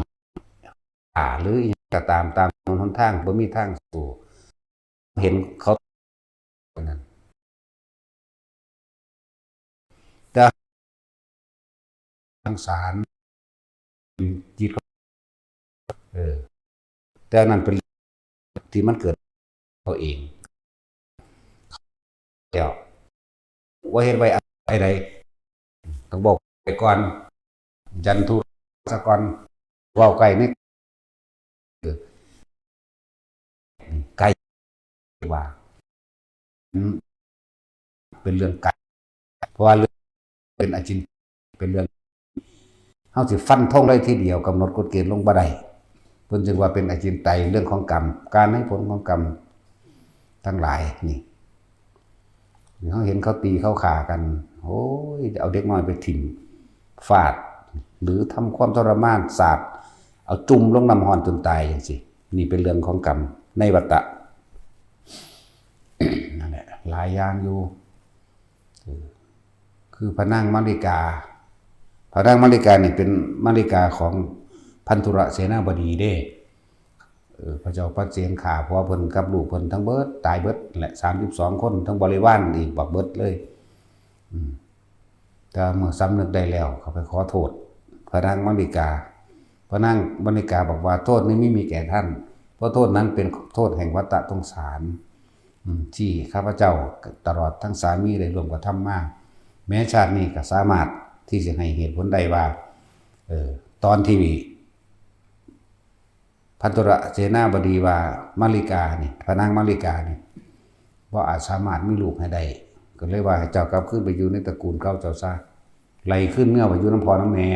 อ่า หรืออิหยังก็ตาม ตามถนนหนทาง บ่มีทางสู้ เห็นเขา นั้น แต่ ทางสาร จิต เออ แต่อันนั้นเป็นที่มันเกิดเขาเอง แล้ว ว่าเฮ็ดไว้อะไรใด ต้องบอกไปก่อน ยันทุสะก่อน เว้าใกล้นี่ เออ ใกล้ ว่า อืม เป็นเรื่องไกล เพราะว่าเรื่องเป็นอจิน เป็นเรื่อง เฮาสิฟันธงเลยทีเดียว กำหนดกฎเกณฑ์ลงบ่ได้ เพิ่นจึงว่าเป็นอจินไตย เรื่องของกรรม การให้ผลของกรรมทั้งหลายนี่ เฮาเห็นเขาตีเขาฆ่ากัน โอ้ย เอาเด็กน้อยไปถิ่ม ฟาด หรือทำความทรมาน สาป เอาจุ่มลงน้ำร้อนจนตายจังซี้ นี่เป็นเรื่องของกรรมในวัฏฏะ นั่นแหละ หลายอย่างอยู่ เออ คือพระนางมาริกา พระนางมาริกานี่เป็นมาริกาของพันธุรเสนาบดีเด้ เออ พระเจ้าปัดเสนฆ่าผัวเพิ่นกับลูกเพิ่นทั้งเบิด ตายเบิดแหละ สามสิบสองคน ทั้งบริวารอีกบักเบิดเลย อืม แต่เมื่อสำนึกได้แล้ว เขาไปขอโทษ พระนางมาริกา พระนางมาริกาบอกว่า โทษนี้ไม่มีแก่ท่าน เพราะโทษนั้นเป็นโทษแห่งวัฏฏะสงสาร อืม ที่ข้าพเจ้าตลอดทั้งสามีได้ร่วมกระทำมา แม้ชาตินี้ก็สามารถที่จะให้เหตุผลได้ว่า เออ ตอนที่ พันธุรเสนาบดีว่ามาริกานี่ พระนางมาริกานี่ บ่อาจสามารถมีลูกให้ได้ ก็เลยว่าให้เจ้ากลับคืนไปอยู่ในตระกูลเก่าเจ้าซะ ไล่คืนเมือไปอยู่นำพ่อนำแม่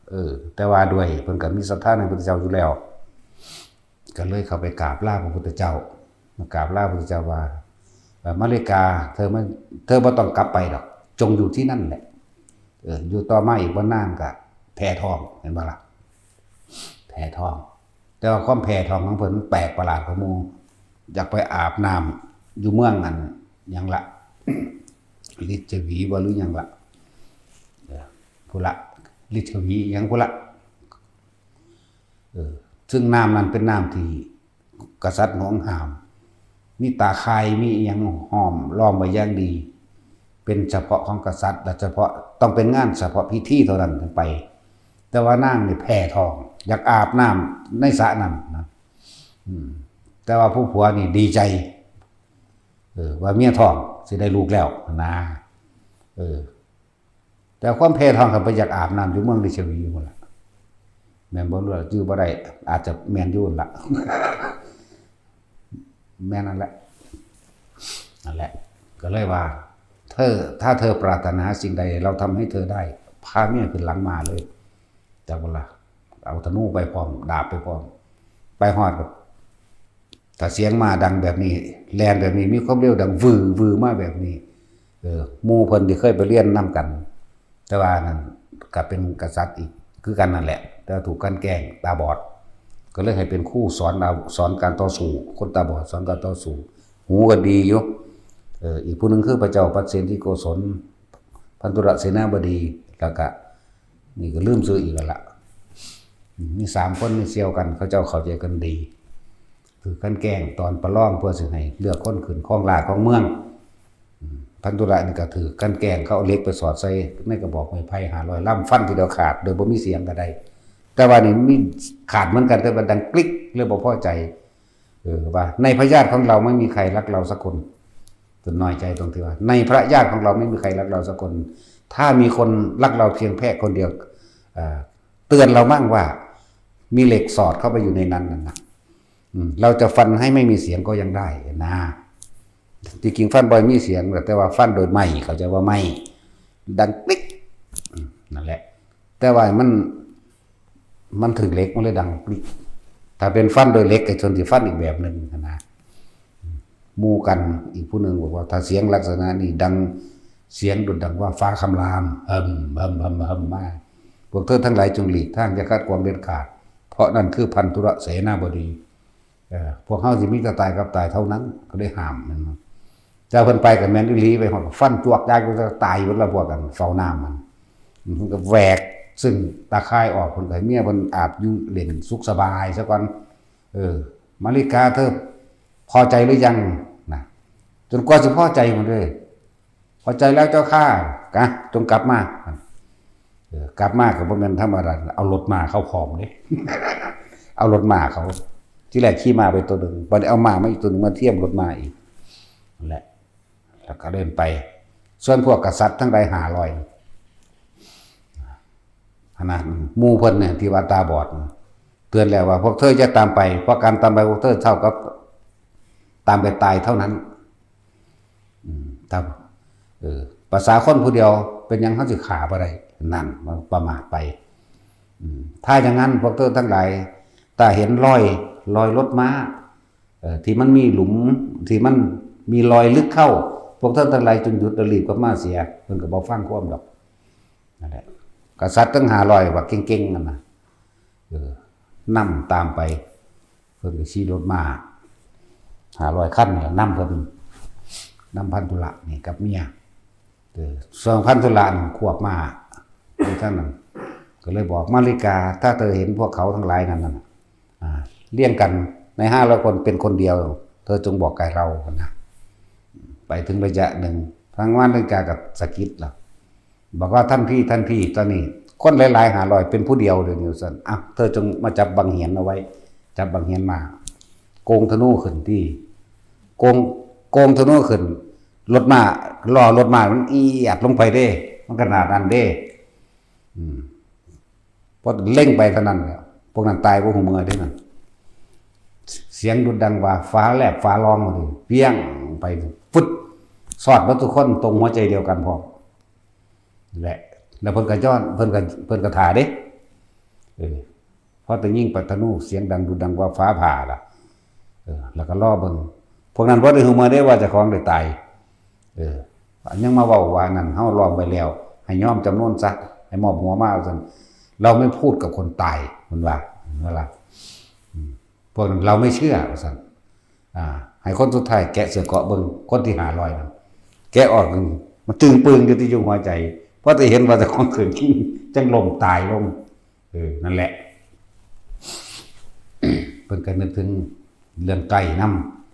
เออ แต่ว่าด้วยเพิ่นก็มีศรัทธาในพระพุทธเจ้าอยู่แล้ว ก็เลยเข้าไปกราบลาพระพุทธเจ้า มากราบลาพระพุทธเจ้าว่า เอ่อ มาริกา เธอไม่ เธอบ่ต้องกลับไปดอก จงอยู่ที่นั่นแหละ เออ อยู่ต่อมาอีกบ่นานก็แพ้ท้อง เห็นบ่ล่ะ แพ้ท้อง แต่ว่าความแพ้ท้องของเพิ่นมันแปลกประหลาดกว่าหมู่ อยากไปอาบน้ำอยู่เมืองอันหยังละ ลิชวีบ่หรือหยังละ เออ พุนละ ลิชวีหยังพุนละ เออ ซึ่งน้ำนั้นเป็นน้ำที่กษัตริย์หวงห้าม มีตาข่าย มีอิหยังห้อมล้อมไว้อย่างดี เป็นเฉพาะของกษัตริย์ และเฉพาะ ต้องเป็นงานเฉพาะพิธีเท่านั้นถึงไป แต่ว่านางนี่แพ้ท้อง อยากอาบน้ำในสระนั้นนะ อืม แต่ว่าผู้ผัวนี่ดีใจ เออ ว่าเมียท้องสิได้ลูกแล้วนะ เออ แต่ความแพ้ท้องก็ไปอยากอาบน้ำอยู่เมืองลิชวีอยู่นั่นล่ะ แม่นบ่รู้ล่ะ จื่อบ่ได้ อาจจะแม่นอยู่นั่นล่ะ แม่นนั่นแหละ นั่นแหละ ก็เลยว่า เธอ ถ้าเธอปรารถนาสิ่งใด เราทำให้เธอได้ พาเมียขึ้นหลังม้าเลย จักบ่ล่ะ เอาธนูไปพร้อม ดาบไปพร้อม ไปฮอดก็ ถ้าเสียงม้าดังแบบนี้ แล่นแบบนี้ มีความเร็วดังวือวือมาแบบนี้ เออ หมู่เพิ่นที่เคยไปเรียนนำกัน แต่ว่านั่นก็เป็นกษัตริย์อีกคือกันนั่นแหละ แต่ว่าถูกกลั่นแกล้ง ตาบอด ก็เลยให้เป็นครูสอนเอา สอนการต่อสู้ คนตาบอดสอนการต่อสู้ หูก็ดีอยู่ เออ อีกผู้หนึ่งคือพระเจ้าปัดเสนที่โกศล พันธุรเสนาบดี แล้วก็ นี่ก็ลืมชื่ออีกแล้วล่ะ อืม มีสามคนนี่เสี่ยวกัน เขาเจ้าเข้าใจกันดี ถือกลั่นแกล้งตอนประลองเพื่อสิให้เลือกคนขึ้นครองราชย์ครองเมือง อืม พันธุระนี่ก็ถือกลั่นแกล้ง เขาเอาเหล็กไปสอดใส่ในกระบอกไม้ไผ่ห้าร้อยลำ ฟันทีเดียวขาด โดยบ่มีเสียงก็ได้ แต่ว่านี่มีขาดเหมือนกัน แต่ว่าดังกริก เลยบ่พอใจ เออ ว่าในพระญาติของเราไม่มีใครรักเราสักคน จนน้อยใจตรงที่ว่า ในพระญาติของเราไม่มีใครรักเราสักคน ถ้ามีคนรักเราเพียงแค่คนเดียว เอ่อ เตือนเรามั่งว่ามีเหล็กสอดเข้าไปอยู่ในนั้นนั่นนะ อืม เราจะฟันให้ไม่มีเสียงก็ยังได้นะ ที่จริงฟันบ่อยมีเสียง แต่ว่าฟันโดยไม้ เข้าใจว่าไม้ ดังกริก อืม นั่นแหละ แต่ว่ามัน มันถือเหล็ก มันเลยดังกริก ถ้าเป็นฟันโดยเหล็ก ก็ชนสิฟันอีกแบบหนึ่งนะ หมู่กันอีกผู้หนึ่งบอกว่า ถ้าเสียงลักษณะนี้ดัง เสียงดุจดังว่าฟ้าคำราม เหิม เหิม เหิม เหิม มา พวกเธอทั้งหลายจงหลีกทาง อย่าขัดขวางเด็ดขาด เพราะนั่นคือพันธุรเสนาบดี เออ พวกเฮาสิมีแต่ตายกับตายเท่านั้น ก็ได้ห้ามมัน แต่เพิ่นไปก็แม่นอีหลี ไปฮอดก็ฟันจวกยากอยู่ แต่ตายหมดแล้ว พวกกันเฝ้าน้ำมัน มันก็แหวกซึ่งตาข่ายออก เพิ่นก็ให้เมียเพิ่นอาบอยู่เล่นสุขสบายซะก่อน เออ มาริกาเธอพอใจหรือยังนะ จนกว่าสิพอใจหมดเลย พอใจแล้วเจ้าข้า กะ จงกลับมา เออ กลับมาก็บ่แม่นธรรมดา เอารถม้าเข้าพร้อมเด้ เอารถม้าเขา ทีแรกขี่ม้าไปตัวหนึ่ง บัดนี้เอาม้ามาอีกตัวหนึ่ง มาเทียมรถม้าอีก นั่นแหละ แล้วก็เดินไป ส่วนพวกกษัตริย์ทั้งหลายห้าร้อย หั้นนะ หมู่เพิ่นเนี่ยที่ว่าตาบอด เตือนแล้วว่า พวกเธออย่าตามไป เพราะการตามไปพวกเธอเท่ากับตามไปตายเท่านั้น อืม ครับ เออ ภาษาคนผู้เดียวเป็นหยังเขาสิฆ่าบ่ได้ นั่นมันประมาทไป อืม ถ้าอย่างนั้นพวกเธอทั้งหลาย ถ้าเห็นรอย รอยรถม้า เอ่อ ที่มันมีหลุม ที่มันมีรอยลึกเข้า พวกเธอทั้งหลายจงหยุดและรีบกลับมาเสีย เพิ่นก็บ่ฟังความดอก นั่นแหละ กษัตริย์ทั้งห้าร้อยว่าเก่งๆนั่นน่ะ เออ นำตามไป เพิ่นก็ขี่รถม้าห้าร้อยคันนี่ล่ะ นำเพิ่น นำพันธุระนี่กับเมีย เออ ส่วนพันธุระนั่นควบม้าอยู่ทางนั้น ก็เลยบอกมาริกา ถ้าเธอเห็นพวกเขาทั้งหลายนั้นน่ะ อ่า เรียงกันในห้าร้อยคนเป็นคนเดียว เธอจงบอกแก่เรานะ ไปถึงระยะหนึ่ง ทางมาริกาก็สะกิดล่ะ บอกว่าท่านพี่ ท่านพี่ ตอนนี้คนหลายๆห้าร้อยเป็นผู้เดียวเดี๋ยวนี้ซั่น อ่ะ เธอจงมาจับบังเหียนเอาไว้ จับบังเหียนมา โกงธนูขึ้นที่ โกง โกงธนูขึ้น รถม้า ล้อรถม้ามันเอียดลงไปเด้ มันขนาดนั้นเด้ อืม พอเล็งไปเท่านั้นแหละ พวกนั้นตายบ่ฮู้เมื่อเด้นั่น เสียงดุดดังว่าฟ้าแลบฟ้าร้องมาเลย เปี้ยงไป ฟึด สอดเบิดทุกคนตรงหัวใจเดียวกันพร้อม แหละ แล้วเพิ่นก็ย้อน เพิ่นก็ เพิ่นก็ถ่าเด้ เออ พอแต่ยิงปัดธนูเสียงดังดุดดังว่าฟ้าผ่าล่ะ เออ แล้วก็รอเบิ่ง พวกนั้นบ่ได้ฮู้เมื่อเด้ว่าเจ้าของได้ตาย เออ ยังมาเว้าว่านั่น เฮาล้อมไว้แล้ว ให้ยอมจำนนซะ ให้มอบหัวมาว่าซั่น เราไม่พูดกับคนตาย เพิ่นว่า เพิ่นว่า อืม พวกนั้นเราไม่เชื่อ ว่าซั่น อ่า ให้คนสุดท้ายแกะเสื้อเกราะเบิ่ง คนที่ห้าร้อยนั่น แกะออก มันตึงปึงอยู่ที่อยู่หัวใจ พอแต่เห็นว่าเจ้าของถืกยิง จั่งล้มตายลง เออ นั่นแหละ เพิ่นก็นึกถึงเรื่องไก่น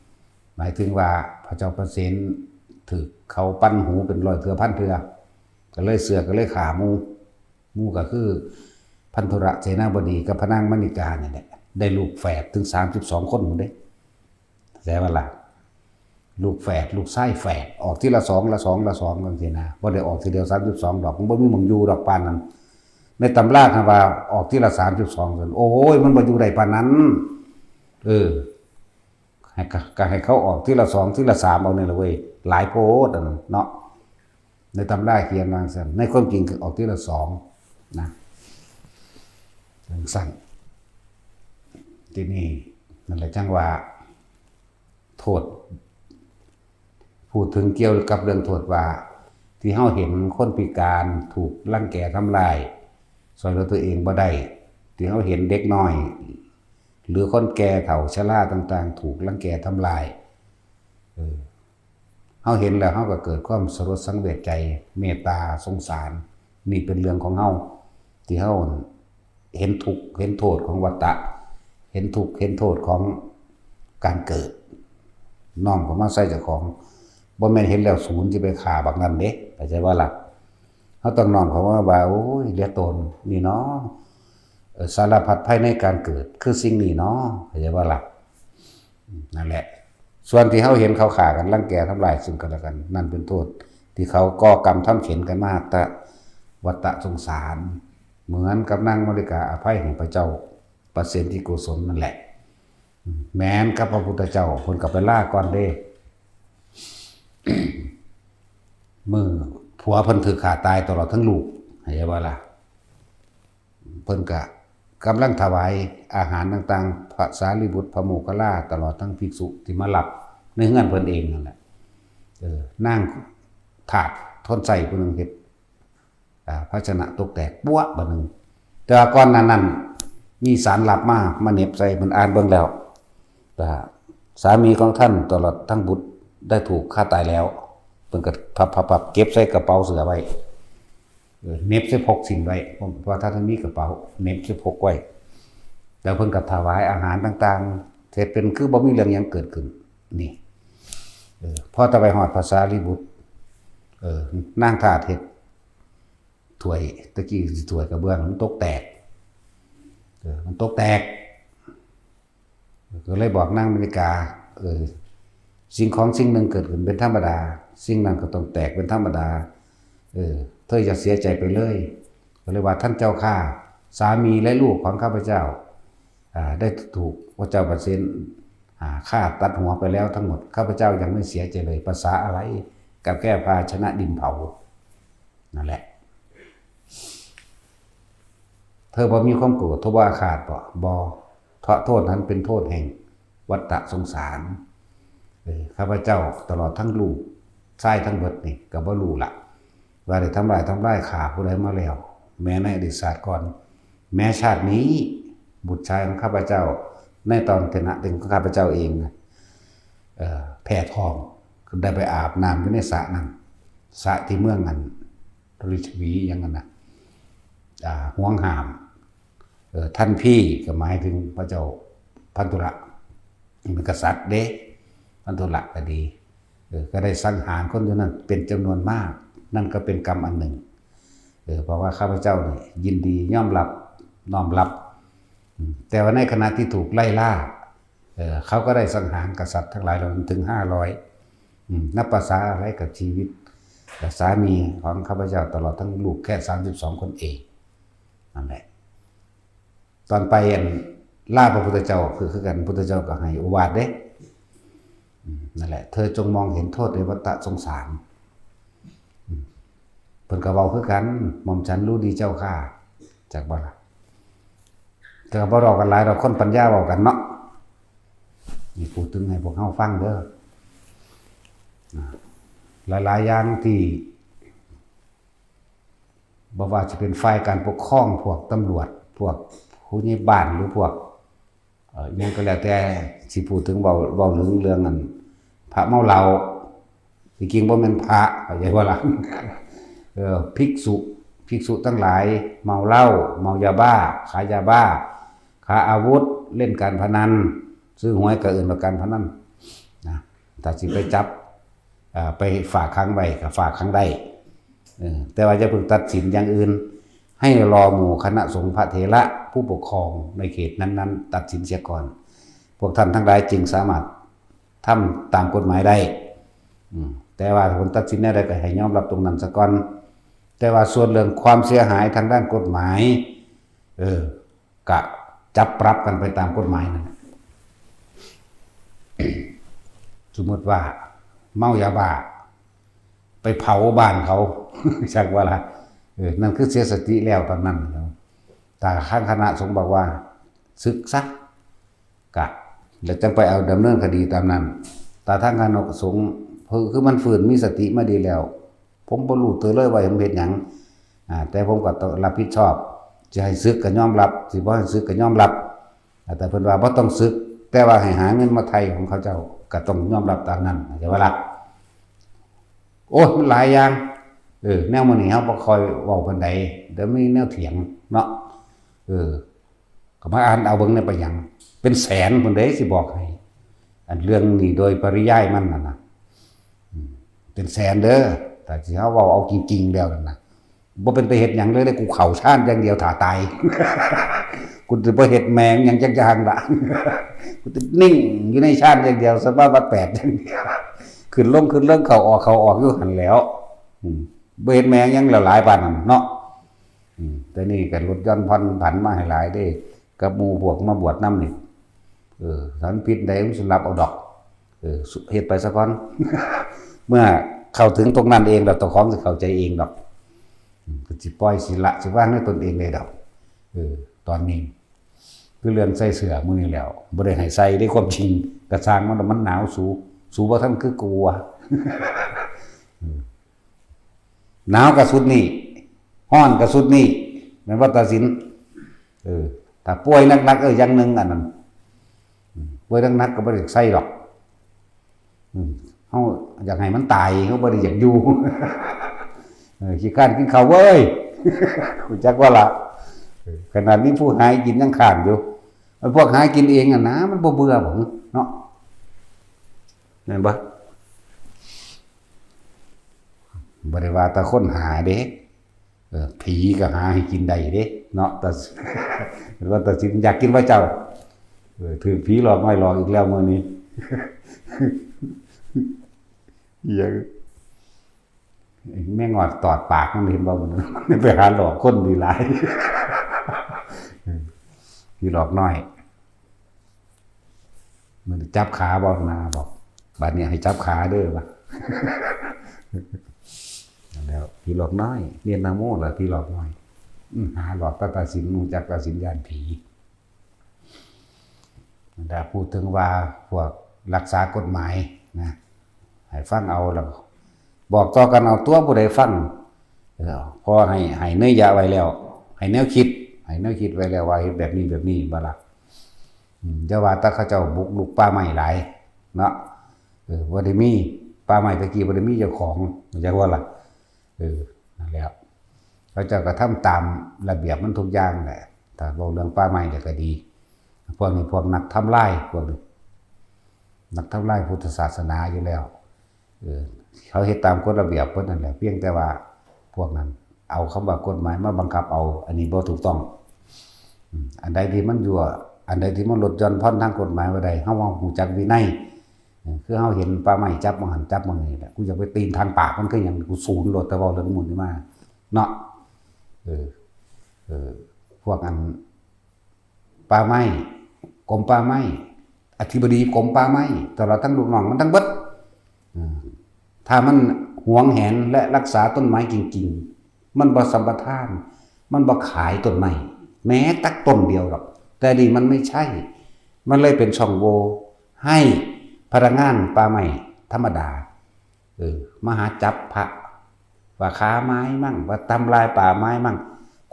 ำ หมายถึงว่าพระเจ้าประเสนถืกเขาปันหูเป็นร้อยเทื่อพันเทื่อ ก็เลยเชื่อ ก็เลยฆ่าหมู่ หมู่ก็คือพันธุระเสนาบดีกับพระนางมณิกานี่แหละ ได้ลูกแฝดถึงสามสิบสองคนหมดเด้ เข้าใจบ่ล่ะ ลูกแฝด ลูกชายแฝด ออกทีละสอง ละสอง ละสองจังซี่นะ บ่ได้ออกทีเดียวสามสิบสองดอก มันบ่มีหม่องอยู่ดอกปานนั้น ในตำราคันว่าออกทีละสามสิบสองซั่น โอ้ย มันบ่อยู่ได้ปานนั้น เออ ให้กะ กะให้เขาออกทีละสอง ทีละสามเอานี่ล่ะเว้ย หลายโพดอันนั้นเนาะ ในตำราเขียนว่าซั่น ในความจริงคือออกทีละสองนะ จั่งซั่น ทีนี้นั่นแหละจั่งว่า โทษ พูดถึงเกี่ยวกับเรื่องโทษว่า ที่เฮาเห็นคนพิการถูกรังแกทำร้าย ช่วยเหลือตัวเองบ่ได้ ที่เฮาเห็นเด็กน้อย หรือคนแก่เฒ่าชราต่างๆ ถูกรังแกทำร้าย เออ เฮาเห็นแล้วเฮาก็เกิดความสลดสังเวชใจ เมตตาสงสาร นี่เป็นเรื่องของเฮา ที่เฮาเห็นทุกข์เห็นโทษของวัฏฏะ เห็นทุกข์เห็นโทษของการเกิด น้อมเข้ามาใส่เจ้าของ บ่แม่นเห็นแล้วสูนสิไปฆ่าบักนั้นเด้ เข้าใจบ่ล่ะ เฮาต้องน้อมเข้ามาว่า โอ้ย เหลือตนนี่เนาะ เอ่อ สารพัดภัยในการเกิดคือสิ่งนี้เนาะ เข้าใจบ่ล่ะ นั่นแหละ ส่วนที่เฮาเห็นเขาฆ่ากัน รังแกทำลายซึ่งกันและกัน นั่นเป็นโทษที่เขาก่อกรรมทำเข็ญกันมาแต่วัฏฏะสงสาร เหมือนกับนางมาริกาอภัยให้พระเจ้าประเสนที่โกศลนั่นแหละ แม้นกับพระพุทธเจ้า เพิ่นก็ไปลาก่อนเด้ มื้อผัวเพิ่นถูกฆ่าตายตลอดทั้งลูก เข้าใจบ่ล่ะ เพิ่นก็กำลังถวายอาหารต่างๆ พระสารีบุตร พระโมคคัลลา ตลอดทั้งภิกษุที่มารับในเฮือนเพิ่นเองนั่นแหละ เออ นางทาสทนใช้ผู้หนึ่งเฮ็ด อ่า ภาชนะตกแตกปั๊วะบาดหนึ่ง แต่ว่าก่อนหน้านั้นมีสารลับมา มาเหน็บใส่ เพิ่นอ่านเบิ่งแล้ว แต่สามีของท่านตลอดทั้งบุตรได้ถูกฆ่าตายแล้ว เพิ่นก็พับๆๆ เก็บใส่กระเป๋าเสื้อไว้ เออ เหน็บใส่พกศีลไว้ เพราะ เพราะท่านมีกระเป๋า เหน็บใส่พกไว้ แล้วเพิ่นก็ถวายอาหารต่างๆ เฮ็ดเป็นคือบ่มีเรื่องหยังเกิดขึ้น นี่ เออ พอแต่ไปฮอดพระสารีบุตร เออ นางทาสเฮ็ดถ้วย ตะกี้สิถ้วยกระเบื้อง มันตกแตก เออ มันตกแตก ก็เลยบอกนางมริกา เออ สิ่งของสิ่งหนึ่งเกิดขึ้นเป็นธรรมดา สิ่งนั้นก็ต้องแตกเป็นธรรมดา เออ เธออย่าเสียใจไปเลย ก็เลยว่า ท่านเจ้าข้า สามีและลูกของข้าพเจ้า อ่า ได้ถูกพระเจ้าปเสน อ่า ฆ่าตัดหัวไปแล้วทั้งหมด ข้าพเจ้ายังไม่เสียใจเลย ประสาอะไรกับแค่ภาชนะดินเผา นั่นแหละ เธอบ่มีความโกรธ เธอบ่อาฆาตบ่ บ่ เพราะโทษนั้นเป็นโทษแห่งวัฏสงสาร เออ ข้าพเจ้าตลอดทั้งลูกชายทั้งเบิดนี่ก็บ่รู้ละ ว่าได้ทำลายทำลายฆ่าผู้ใดมาแล้ว แม้ในอดีตชาติก่อน แม้ชาตินี้ บุตรชายของข้าพเจ้า ในตอนฐานะเป็นของข้าพเจ้าเองนะ เอ่อ แพ้ท้อง ได้ไปอาบน้ำอยู่ในสระนั่น สระที่เมืองอัน ริชวีอย่างนั้นนะ อ่า ห่วงห้าม เอ่อ ท่านพี่ก็หมายถึงพระเจ้าพันธุระ เป็นกษัตริย์เด้ พันธุระก็ดี เออ ก็ได้สังหารคนอยู่นั่นเป็นจำนวนมาก นั่นก็เป็นกรรมอันหนึ่ง เออ เพราะว่าข้าพเจ้านี่ยินดียอมรับ น้อมรับ อืม แต่ว่าในขณะที่ถูกไล่ล่า เออ เขาก็ได้สังหารกษัตริย์ทั้งหลายเหล่านั้นถึงห้าร้อย อืม นับประสาอะไรกับชีวิต กับสามีของข้าพเจ้าตลอดทั้งลูกแค่สามสิบสองคนเอง นั่นแหละ ตอนไปอันลาพระพุทธเจ้าคือ คือกัน พุทธเจ้าก็ให้โอวาทเด้ อืม นั่นแหละ เธอจงมองเห็นโทษในวัฏสงสาร อืม เพิ่นก็เว้าคือกัน หม่อมฉันรู้ดีเจ้าข้า จักบ่ล่ะ แต่ก็บ่เว้ากันหลายดอก คนปัญญาเว้ากันเนาะ นี่พูดถึงให้พวกเฮาฟังเด้อ อ่า หลายๆ อย่างที่ บ่ว่าจะเป็นฝ่ายการปกครอง พวกตำรวจ พวกผู้ใหญ่บ้าน หรือพวก เอ่อ อิหยังก็แล้วแต่ สิพูดถึง เว้า เว้าเรื่อง เรื่องอัน พระเมาเหล้า ที่จริงบ่แม่นพระ เข้าใจบ่ล่ะ เออ ภิกษุ ภิกษุทั้งหลาย เมาเหล้า เมายาบ้า ขายยาบ้า ค้าอาวุธ เล่นการพนัน ซื้อหวยก็เอิ้นว่าการพนัน นะ ถ้าสิไปจับ อ่า ไปฝากขังไว้ก็ฝากขังได้ เออ แต่ว่าอย่าเพิ่งตัดสินอย่างอื่น ให้รอหมู่คณะสงฆ์พระเถระผู้ปกครองในเขตนั้นๆ ตัดสินเสียก่อน พวกท่านทั้งหลายจึงสามารถทำตามกฎหมายได้ อืม แต่ว่าผลตัดสินแนวใดก็ให้ยอมรับตรงนั้นซะก่อน แต่ว่าส่วนเรื่องความเสียหายทางด้านกฎหมาย เออ ก็จับปรับกันไปตามกฎหมายนั่นแหละ สมมติว่าเมายาบ้า ไปเผาบ้านเขา จักว่าล่ะ เออ นั่นคือเสียสติแล้วตอนนั้นเนาะ แต่ทางคณะสงฆ์บอกว่า สึกซะ กะ แล้วจังไปเอาดำเนินคดีตามนั้น แต่ทางคณะสงฆ์ คือ คือมันฟื้นมีสติมาดีแล้ว ผมบ่รู้ตัวเลยว่าผมเฮ็ดหยัง อ่า แต่ผมก็ต้องรับผิดชอบ สิให้สึกก็ยอมรับ สิบ่ให้สึกก็ยอมรับ อ่า แต่เพิ่นว่าบ่ต้องสึก แต่ว่าให้หาเงินมาไถ่ของเขาเจ้า ก็ต้องยอมรับตามนั้น เข้าใจบ่ล่ะ โอ้ย มันหลายอย่าง เออ แนวมื้อนี้เฮาบ่ค่อยเว้าปานใด เดี๋ยวมีแนวเถียงเนาะ เออ ก็มาอ่านเอาเบิ่ง ได้ไปหยัง เป็นแสนพุ้นเด้ สิบอกให้ อันเรื่องนี้โดยปริยายมันน่ะนะ อืม เป็นแสนเด้อ แต่ที่เฮาเว้าเอาจริงๆแล้วนั่นนะ บ่เป็นไปเฮ็ดหยังเลยเด้ กูเข้าฌานอย่างเดียวถ้าตาย กูสิบ่เฮ็ดแม่งหยังจักอย่างละ กูสินิ่งอยู่ในฌานอย่างเดียว สภาวะแปดอย่างเดียว ขึ้นลง ขึ้นลง เข้าออก เข้าออกอยู่หั่นแหล้ว อืม บ่เฮ็ดแม่งหยังแล้ว หลายปานนั้นเนาะ อืม แต่นี่ก็ลดหย่อนผ่อนผันมาให้หลายเด้ กับหมู่พวกมาบวชนำนี่ เออ ถ้ามันผิดใดมันสิรับเอาดอก เออ สุ- เฮ็ดไปซะก่อน เมื่อเข้าถึงตรงนั้นเองแล้ว เจ้าของสิเข้าใจเองดอก อืม ก็สิปล่อยสิละ สิวางในตนเองได้ดอก เออ ตอนนี้ คือเรื่องใส่เสื้อมื้อนี้แล้ว บ่ได้ให้ใส่เด้ ความจริง กะซ่างมัน มันหนาว สู สูบ่ทันคือกูอะ อืม หนาวกะสุดนี้ ฮ้อนกะสุดนี้ แม่นบ่ ตาสิน เออ ถ้าป่วยหนักๆ เออ อย่างหนึ่งอันนั้น อืม เว้ย หนักๆ ก็บ่ได้ใส่ดอก อืม เฮาอยากให้มันตาย เฮาบ่ได้อยากอยู่ เออ ขี้คร้านกินข้าวเว้ย รู้จักว่าล่ะ เออ ขนาดมีผู้หากินยังคร้านอยู่ ไอ้พวกหากินเองอะนะ มันบ่เบื่อบ่เนาะ แม่นบ่ บ่ได้ว่าแต่คนหาเด้ เออ ผีก็หาให้กินได้เด้ เนาะ แต่ ว่าแต่สิอยากกินว่าเจ้า เออ ถือผีหลอกน้อยหลอกอีกแล้วมื้อนี้ เอียง แม่งอดตอดปากมันเห็นบ่ มันไปหาหลอกคนดีหลาย เออ ผีหลอกน้อย มันจับขาบ่ นาบอก บัดนี้ให้จับขาเด้อวะ แล้วผีหลอกน้อย เรียนนะโมล่ะผีหลอกน้อย อืม หาหลอกตาตาสิน รู้จักตาสินย่านผี แต่พูดถึงว่าพวกรักษากฎหมายนะ ให้ฟังเอาแล้ว บอกต่อกันเอาตัวผู้ใดฟัง เออ พอให้ ให้เนื้อยะไว้แล้ว ให้แนวคิด ให้แนวคิดไว้แล้วว่าเฮ็ดแบบนี้แบบนี้บ่ล่ะ อืม อย่าว่าแต่เขาเจ้าบุกรุกป่าไม้หลายเนาะ เออ บ่ได้มี ป่าไม้ตะกี้บ่ได้มีเจ้าของ จักว่าล่ะ เออ นั่นแหละ เขาเจ้าก็ทำตามระเบียบมันทุกอย่างแหละ ถ้าเว้าเรื่องป่าไม้แล้วก็ดี พวกนี้พวกนักทำลาย พวกนี้ นักทำลายพุทธศาสนาอยู่แล้ว เออ เขาเฮ็ดตามกฎระเบียบเพิ่นนั่นแหละ เพียงแต่ว่าพวกนั้นเอาคำว่ากฎหมายมาบังคับเอา อันนี้บ่ถูกต้อง อืม อันใดที่มันยั่ว อันใดที่มันลดหย่อนผ่อนทางกฎหมายบ่ได้ เฮาว่ารู้จักวินัย เออ คือเฮาเห็นป่าไม้จับหม่องหั้นจับหม่องนี้แหละ กูอยากไปตีนทางปากมันคือหยัง กูสูนโลด แต่เว้าเรื่องหมู่นี้มา เนาะ เออ เออ พวกอัน ป่าไม้ กรมป่าไม้ อธิบดีกรมป่าไม้ ตลอดทั้งลูกน้องมันทั้งเบิด อืม ถ้ามันหวงแหนและรักษาต้นไม้จริงๆ มันบ่สัมปทาน มันบ่ขายต้นไม้ แม้แต่ต้นเดียวหรอก แต่นี่มันไม่ใช่ มันเลยเป็นช่องโหว่ให้พนักงานป่าไม้ธรรมดา เออ มาหาจับพระ ว่าค้าไม้มั่ง ว่าทำลายป่าไม้มั่ง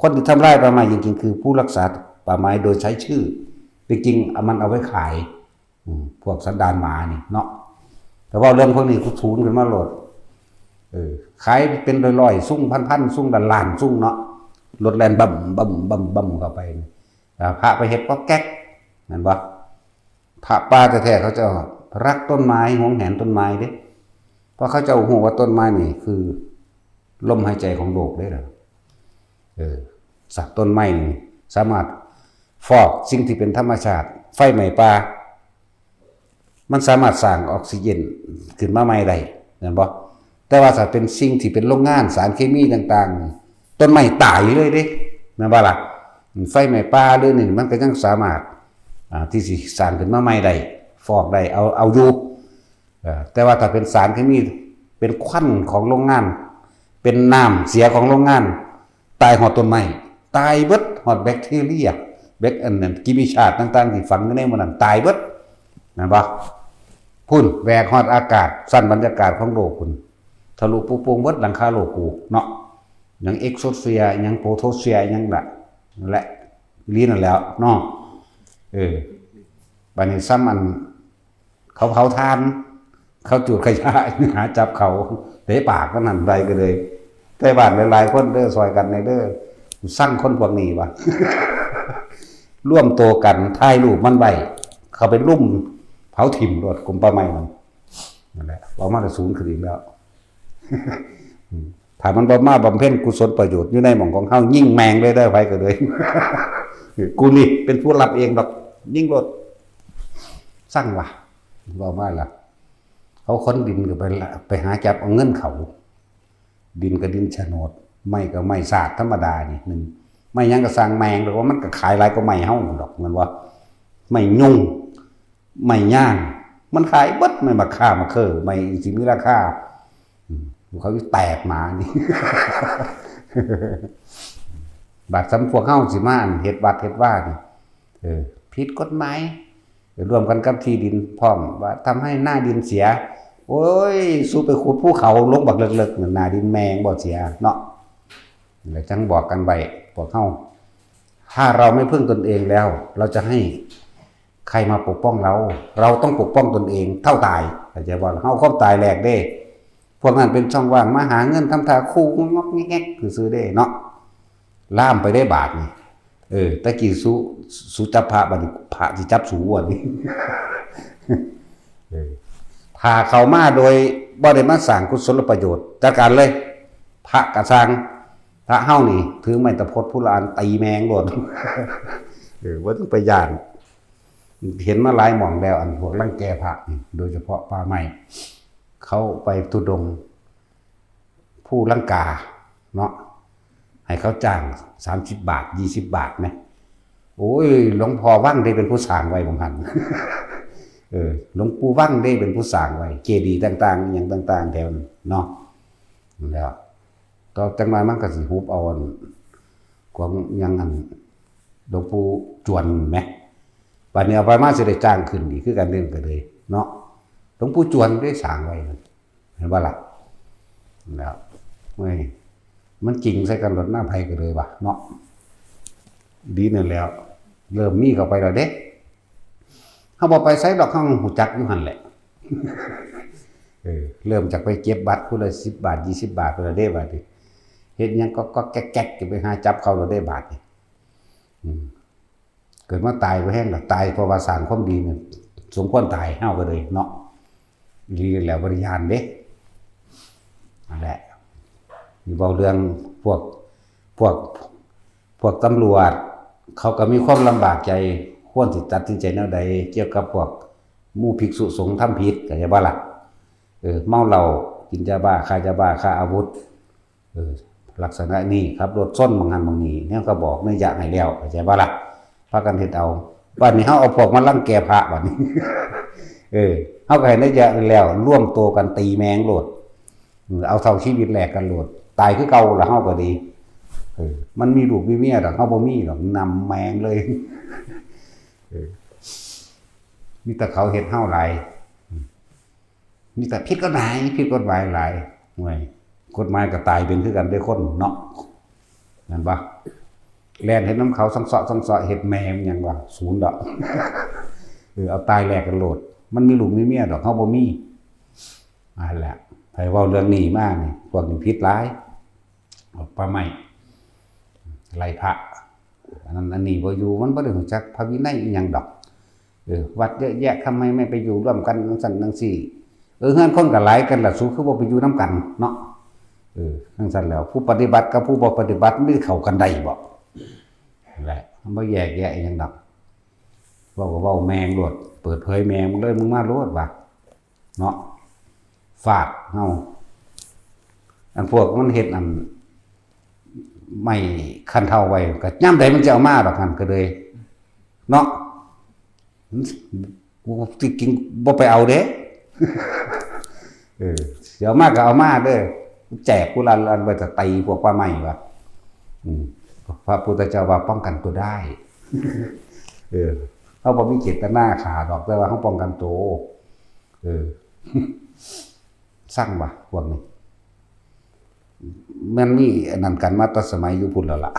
คนที่ทำลายป่าไม้จริงๆ คือผู้รักษาป่าไม้โดยใช้ชื่อ จริงๆ เอามันเอาไว้ขาย อืม พวกสันดานหมานี่เนาะ แต่ว่าเรื่องพวกนี้กูสูนขึ้นมาโลด เออ ขายเป็นร้อยๆ ซุ่งพันๆ ซุ่งล้านๆ ซุ่งเนาะ รถแล่นบึ้มบึ้มบึ้มบึ้มเข้าไป อ่า พระไปเฮ็ดก๊อกแก๊ก แม่นบ่ พระป่าแท้ๆ เขาเจ้ารักต้นไม้ หวงแหนต้นไม้เด้ เพราะเขาเจ้าฮู้ว่าต้นไม้นี่คือลมหายใจของโลกเด้ล่ะ เออ สักต้นไม้นี่สามารถฟอกสิ่งที่เป็นธรรมชาติ ไฟไหม้ป่า มันสามารถสร้างออกซิเจนขึ้นมาใหม่ได้ แม่นบ่ แต่ว่าถ้าเป็นสิ่งที่เป็นโรงงานสารเคมีต่างๆ ต้นไม้ตายเลยเด้ แม่นบ่ล่ะ ไฟไหม้ป่าหรือนี่มันก็ยังสามารถ อ่า ที่สิสร้างขึ้นมาใหม่ได้ ฟอกได้ เอา เอาอยู่ เอ่อ แต่ว่าถ้าเป็นสารเคมี เป็นควันของโรงงาน เป็นน้ำเสียของโรงงาน ตายฮอดต้นไม้ ตายเบิด ฮอดแบคทีเรีย แบค อันนั้น กิมิชาตต่างๆ ที่ฝังอยู่ในหมู่นั้น ตายเบิด แม่นบ่ พุ้น แหวกฮอดอากาศ ชั้นบรรยากาศของโลกพุ้น ทะลุปุโป่งเบิดหลังคาโลกกูเนาะ หยังเอ็กโซสเฟียร์ หยังโฟโตสเฟียร์ หยังละ และลีนั่นแหล้วเนาะ เออ บัดนี้ซ้ำอัน เขาเผาถ่าน เขาจูดขยะ หาจับเขา เตะปากมันหันไปก็เลย แต่บ้านหลายๆ คนเด้อ ซอยกันแหน่เด้อ สั่งคนพวกนี้วะ ร่วมตัวกันถ่ายรูปมันไว้ เขาไปลุ่มเผาถิ่มโลด กรมป่าไม้มัน นั่นแหละ เอามาแต่ศูนย์ขึ้นอีกแล้ว อืม ถ้ามันบ่มาบำเพ็ญกุศลประโยชน์อยู่ในหม่องของเฮา ยิงแม่งเลยเด้อ ไผก็เลย กูนี่เป็นผู้รับเองดอก ยิงโลด สั่งวะ เว้ามาล่ะ เขาค้นดินก็ไปละ ไปหาจับเอาเงินเขา ดินก็ดินโฉนด ไม้ก็ไม้สาดธรรมดานี่หนึ่ง ไม้หยังก็สร้างแม่ง แต่ว่ามันก็ขายหลายกว่าไม้เฮาดอก แม่นบ่ ไม้ยุง ไม้ย่าง มันขายเบิด ไม้มะค่า มะเขือ ไม้สิมีราคา อืม เขาแตกหมานี่ บาดซ้ำพวกเฮาสิมาอันเฮ็ดวัดเฮ็ดวานี่ เออ ผิดกฎหมาย ร่วมกันกับที่ดินพร้อม ว่าทำให้หน้าดินเสีย โอ้ย สู้ไปขุดภูเขาลงบักเลิกๆ นั่น หน้าดินแม่งบ่เสียเนาะ แล้วจั่งบอกกันไว้ พวกเฮา ถ้าเราไม่พึ่งตนเองแล้ว เราจะให้ ใครมาปกป้องเรา เราต้องปกป้องตนเองเท่าตาย เข้าใจบ่ เฮาความตายแลกเด้ พวกนั้นเป็นช่องว่างมาหาเงินทำท่าคู่งอกแงกซื่อๆเด้เนาะ ล่ามไปได้บาดนี่ เออ ตะกี้สุ สุจับพระ บัดนี้พระสิจับสุวันนี้ เออ ถ้าเข้ามาโดยบ่ได้มาสร้างกุศลประโยชน์ จัดการเลย พระกะซัง พระเฮานี่ ถือไม้ตะพดผู้ละอัน ตีแมงโลด เออ บ่ต้องไปย้าน เห็นมาหลายหม่องแล้ว อันพวกรังแกพระนี่ โดยเฉพาะป่าไม้ เขาไปธุดงค์ ภูลังกาเนาะ ให้เขาจ้างสามสิบบาท ยี่สิบบาทนะ โอ้ย หลวงพ่อวังเด้เป็นผู้สร้างไว้ บ่าหั่น เออ หลวงปู่วังเด้เป็นผู้สร้างไว้ เจดีย์ต่างๆ อหย่างต่างๆ แถวนั้นเนาะ แล้ว ต่อจักหน่อยมันก็สิหุบเอาอัน ของหยังอัน หลวงปู่จวนแหม บัดนี้เอาไปมาสิได้จ้างขึ้นอีกคือกันเด้ ก็เลยเนาะ หลวงปู่จวนได้สร้างไว้ เห็นบ่ล่ะ แล้ว เว้ย มันจริงใส่กันโลด หน้าไผก็เลยว่ะเนาะ ดีนั่นแล้ว เริ่มมีเข้าไปแล้วเด้ เฮาบ่ไปไสดอก เฮาฮู้จักอยู่หั่นแหละ เออ เริ่มจากไปเก็บบัตรผู้ละสิบบาท ยี่สิบบาท ผู้ละเด้ บาดนี้ เฮ็ดหยังก็ ก็แก๊กๆ จะไปหาจับเขาแล้วเด้ บาดนี้ อืม เกิดมาตายบ่แฮงดอก ตายเพราะว่าสร้างความดีนี่ สมควรตาย เฮาก็เลยเนาะ ดีแล้ว บ่ได้ย้านเด้ นั่นแหละ นี่เว้าเรื่องพวก พวก พวกตำรวจ เขาก็มีความลำบากใจ ควรสิตัดสินใจแนวใด เกี่ยวกับพวกหมู่ภิกษุสงฆ์ทำผิด เข้าใจบ่ล่ะ เออ เมาเหล้า กินยาบ้า ค้ายาบ้า ค้าอาวุธ เออ ลักษณะนี้ ขับรถชนหม่องหั้นหม่องนี้ แนวก็บอกนัยยะให้แล้ว เข้าใจบ่ล่ะ พากันเฮ็ดเอา บัดนี้เฮาเอาพวกมารังแกพระบัดนี้ เออ เฮาก็ให้นัยยะแล้ว รวมตัวกันตีแมงโลด เออ เอาเท่าชีวิตแลกกันโลด ตายคือเก่าล่ะ เฮาก็ดี เออ มันมีลูกมีเมียดอก เฮาบ่มีดอก นำแมงเลย เออ มีแต่เขาเฮ็ดเฮาหลาย มีแต่ผิดกฎหมาย ผิดกฎหมายหลาย ห่วย กฎหมายก็ตายเป็นคือกันเด้คนเนาะ แม่นบ่ แล่นเฮ็ดนำเขา สังเซาะสังเซาะ เฮ็ดแม่มันหยังวะ ศูนย์ดอก เออ เอาตายแลกกันโลด มันมีลูกมีเมียดอก เฮาบ่มี นั่นแหละ ไผเว้าเรื่องนี้มานี่ พวกนี้ผิดหลาย ออกป่าไม้ ไล่พระ อันนั้นอันนี้บ่อยู่ มันบ่ได้รู้จักพระวินัยอีหยังดอก เออ วัดเยอะแยะ ทำไมไม่ไปอยู่ร่วมกันจั่งซั้นจั่งซี้ เออ เฮือนคนก็หลายกันล่ะ สูคือบ่ไปอยู่นำกันเนาะ เออ จั่งซั้นแล้ว ผู้ปฏิบัติกับผู้บ่ปฏิบัติมันสิเข้ากันได้บ่ นั่นแหละ มันบ่แยกแยะอีหยังดอก เว้าก็เว้าแมงโลด เปิดเผยแมงมึงเลย มึงมาโลดว่ะ เนาะ ฟาดเฮา อันพวกมันเฮ็ดอัน ไม้คันเฒ่าไว้ ก็ยามใดมันจะเอามาดอกหั่นก็เลย เนาะ กูสิกินบ่ไปเอาเด้ เออ สิเอามาก็เอามาเด้อ แจกผู้ละอัน ไว้จะตีพวกป่าไม้ว่ะ อืม พระพุทธเจ้าว่าป้องกันตัวได้ เออ เฮาบ่มีเจตนาฆ่าดอก แต่ว่าเฮาป้องกันตัว เออ ซังว่ะ พวกนี้ มันมีอันนั้นกันมาแต่สมัยอยู่พุ้นแล้วล่ะ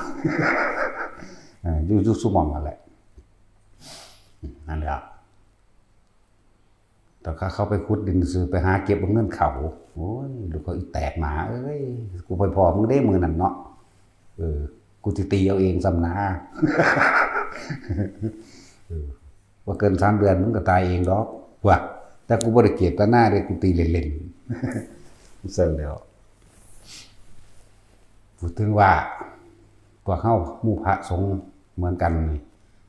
เออ อยู่ อยู่ซุหม่องนั่นแหละ นั่นแหละ แต่ข้าเข้าไปขุดดินซื่อ ไปหาเก็บเอาเงินเขา โอ้ย ลูกเขาอีแตกหมาเอ้ย กูไปพ้อมึงเด้มื้อนั้นเนาะ เออ กูสิตีเอาเองซ้ำนะ เออ บ่เกินสามเดือนมึงก็ตายเองดอก ว่ะ แต่กูบ่ได้เจตนาเด้ กูตีเล่นๆ ซั่นแหล้ว พูดถึงว่า พวกเฮาหมู่พระสงฆ์เหมือนกันนี่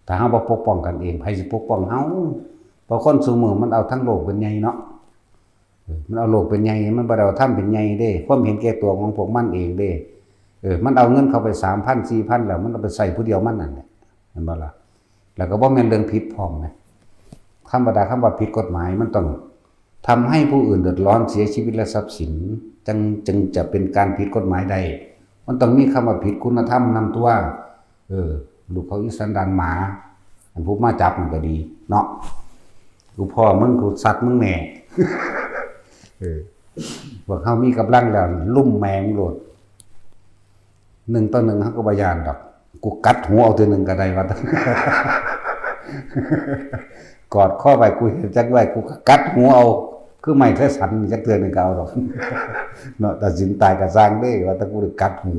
ถ้าเฮาบ่ปกป้องกันเอง ไผสิปกป้องเฮา เพราะคนซุมื้อมันเอาทั้งโลกเป็นใหญ่เนาะ เออ มันเอาโลกเป็นใหญ่ มันบ่ได้เอาธรรมเป็นใหญ่เด้ ความเห็นแก่ตัวของพวกมันเองเด้ เออ มันเอาเงินเข้าไปสามพัน สี่พัน แล้ว มันเอาไปใช้ผู้เดียวมันนั่นแหละ เห็นบ่ล่ะ แล้วก็บ่แม่นเรื่องผิดพร้อมนะ ธรรมดาคำว่าผิดกฎหมาย มันต้องทำให้ผู้อื่นเดือดร้อน เสียชีวิตและทรัพย์สิน จึง จึงจะเป็นการผิดกฎหมายได้ มันต้องมีคำว่าผิดคุณธรรมนำตัว เออ ลูกเขาอีสันดานหมา อันผู้มาจับมันก็ดีเนาะ กูพ้อมึง กูซัดมึงแน่ เออ พวกเฮามีกำลังแล้ว ลุ่มแมงโลด หนึ่งต่อหนึ่งเฮาก็บ่ย้านดอก กูกัดหัวเอาเทื่อหนึ่งก็ได้ว่า กอดคอไว้ กูเฮ็ดจั่งใด กูก็กัดหูเอา คือไม้ไทสันจักเทื่อหนึ่งก็เอาดอก เนาะ ตัดสินตายก็ซ่างเด้ ว่าแต่กูได้กัดหู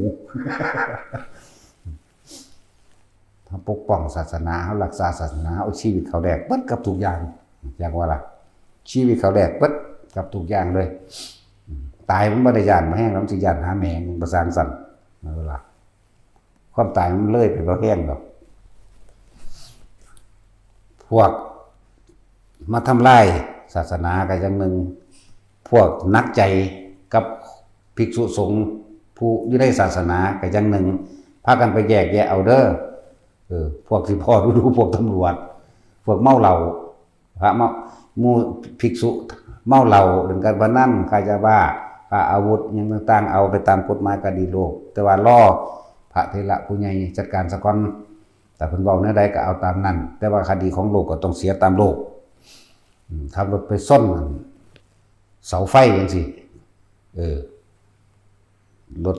เฮาปกป้องศาสนา เฮารักษาศาสนา เอาชีวิตเขาแลกเบิดกับทุกอย่าง อยากว่าล่ะ ชีวิตเขาแลกเบิดกับทุกอย่างเลย ตายมันบ่ได้ย้าน บ่แฮงแล้วมันสิย้านหาแม่ง มันบ่ซ่างซั่น นั่นล่ะ ความตายมันเลยไปบ่แฮงดอก พวกมาทำลายศาสนาก็อย่างหนึ่ง พวกหนักใจกับภิกษุสงฆ์ผู้อยู่ในศาสนาก็อย่างหนึ่ง พากันไปแยกแยะเอาเด้อ เออ พวกที่พ้อดูๆ พวกตำรวจ พวกเมาเหล้า พระเมา หมู่ภิกษุเมาเหล้า เล่นการพนัน ค้ายาบ้า ค้าอาวุธ อิหยังต่างๆ เอาไปตามกฎหมายคดีโลก แต่ว่ารอพระเถระผู้ใหญ่จัดการซะก่อน ถ้าเพิ่นเว้าแนวใดก็เอาตามนั้น แต่ว่าคดีของโลกก็ต้องเสียตามโลก อืม ขับรถไปชนเสาไฟจั่งซี้ เออ รถ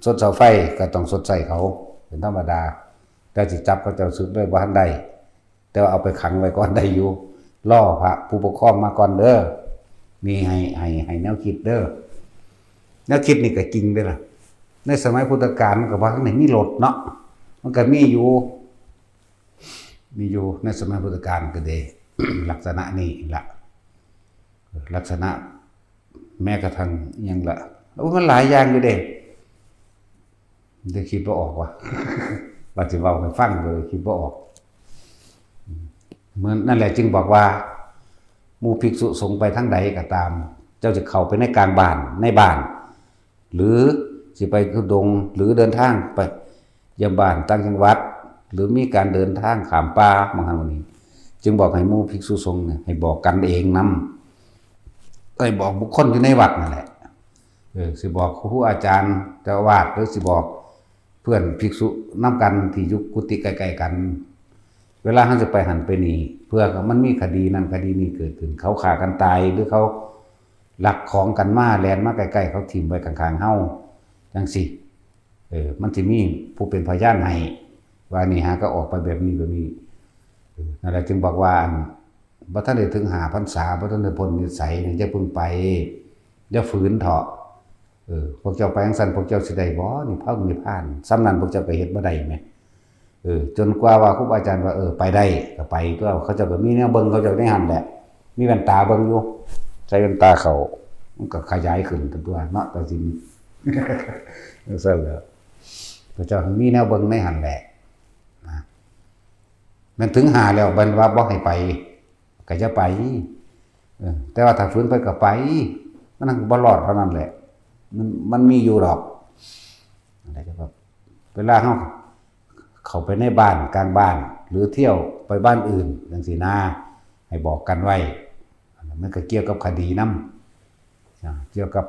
ชนเสาไฟก็ต้องชดใช้เขา เป็นธรรมดา แต่สิจับเขาเจ้าสึกเลยบ่ทันได้ แต่ว่าเอาไปขังไว้ก่อนได้อยู่ รอพระผู้ปกครองมาก่อนเด้อ นี่ให้ ให้ ให้แนวคิดเด้อ แนวคิดนี่ก็จริงเด้อล่ะ ในสมัยพุทธกาลมันก็บ่ทันได้มีรถเนาะ มันก็มีอยู่ มีอยู่ในสมัยพุทธกาลก็เด้ ลักษณะนี้ล่ะ ลักษณะแม้กระทั่งอิหยังล่ะ โอ้ มันหลายอย่างอยู่เด้ เดี๋ยวคิดบ่ออกว่ะ ว่าสิเว้าให้ฟังเลยคิดบ่ออก เหมือนนั่นแหละจึงบอกว่า หมู่ภิกษุสงฆ์ไปทางใดก็ตาม เจ้าจะเข้าไปในกลางบ้าน ในบ้าน หรือสิไปธุดงค์ หรือเดินทางไปเยี่ยมบ้านต่างจังหวัด หรือมีการเดินทางข้ามป่า บางครั้งนี้ จึงบอกให้หมู่ภิกษุสงฆ์เนี่ย ให้บอกกันเองนำ ให้บอกบุคคลอยู่ในวัดนั่นแหละ เออ สิบอกครูอาจารย์ เจ้าอาวาส หรือสิบอกเพื่อนภิกษุนำกันที่อยู่กุฏิใกล้ๆ กัน เวลาเฮาสิไปหั้นไปนี่ เพื่อมันมีคดีนั่นคดีนี้เกิดขึ้น เขาฆ่ากันตาย หรือเขาลักของกันมา แล่นมาใกล้ๆ เขาถิ่มไว้ข้างๆ เฮา จั่งซี้ เออ มันสิมีผู้เป็นพยานให้ ว่านี่หาก็ออกไปแบบนี้แบบนี้ เออ นั่นแหละจึงบอกว่า อัน บ่ทันได้ถึงห้าพรรษา บ่ทันได้พ้นนิสัยนี่ อย่าเพิ่งไป อย่าฝืนเถาะ เออ พวกเจ้าไปจั่งซั้น พวกเจ้าสิได้บ่ นิพพาน นิพพาน ส่ำนั้นพวกเจ้าก็เฮ็ดบ่ได้แหม เออ จนกว่าว่าครูบาอาจารย์ว่า เออ ไปได้ ก็ไปตั๊ว เขาเจ้าก็มีแนวเบิ่งเขาเจ้าในหั้นแหละ มีแว่นตาเบิ่งอยู่ ใส่แว่นตาเข้า มันก็ขยายขึ้นตั๊วเนาะ ตัดสิน จั่งซั้นแหละ เขาเจ้ามีแนวเบิ่งในหั้นแหละ นะ แม่นถึงห้าแล้ว เพิ่นว่าบ่ให้ไป ก็อย่าไป เออ แต่ว่าถ้าฝืนไปก็ไป มันหั้นบ่รอดเท่านั้นแหละ มัน มันมีอยู่ดอก อะไรจะแบบ เวลาเฮาเข้าไปในบ้าน กลางบ้าน หรือเที่ยวไปบ้านอื่น จั่งซี้นะ ให้บอกกันไว้ มันก็เกี่ยวกับคดีนำ อ่า เกี่ยวกับ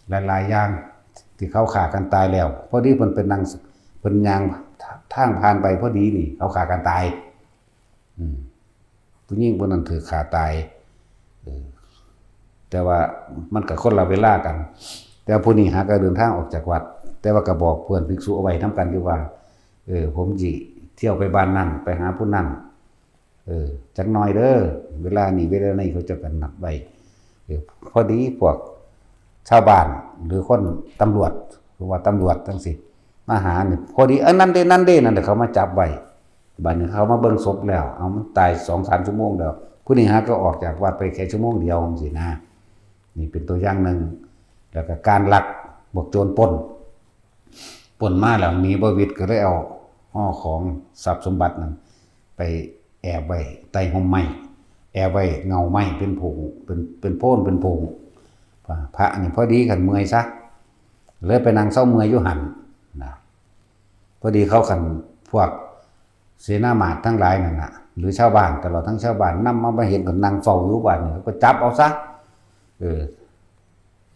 หลายๆ อย่างที่เขาฆ่ากันตายแล้ว พอดีเพิ่นเป็นนาง เพิ่นย่างทางผ่านไปพอดีนี่ เขาฆ่ากันตาย อืม ผู้หญิงผู้นั้นถูกฆ่าตาย เออ แต่ว่ามันก็คนละเวลากัน แต่ผู้นี้หาก็เดินทางออกจากวัด แต่ว่าก็บอกเพื่อนภิกษุเอาไว้นำกันอยู่ว่า เออ ผมสิเที่ยวไปบ้านนั่น ไปหาผู้นั่น เออ จักหน่อยเด้อ เวลานี้ เวลานี้เขาเจ้าก็นัดไว้ เออ พอดีพวกชาวบ้าน หรือคนตำรวจ หรือว่าตำรวจจั่งซี้ มาหานี่ พอดี เออ นั่นเด้ นั่นเด้ นั่นเด้ เขามาจับไว้ บัดนี้เขามาเบิ่งศพแล้ว เอา มันตายสองสามชั่วโมงแล้ว ผู้นี้หาก็ออกจากวัดไปแค่ชั่วโมงเดียวจั่งซี้นะ นี่เป็นตัวอย่างหนึ่ง แล้วก็การลัก พวกโจรปล้น ปล้นมาแล้วหนีบ่หวิด ก็เลยเอาห่อของทรัพย์สมบัตินั้น ไปแอบไว้ใต้ฮ่มไม้ แอบไว้เงาไม้เป็นผง เป็น เป็นโพนเป็นผง พระ พระนี่พอดีคันเมื่อยซะ เลยไปนั่งเซาเมื่อยอยู่หั่นนะ พอดีเขาคันพวกเสนาหมาดทั้งหลายนั่นน่ะ หรือชาวบ้านตลอดทั้งชาวบ้านนำมา มาเห็นก็นั่งเฝ้าอยู่ บัดนี้เขาก็จับเอาซะ เออ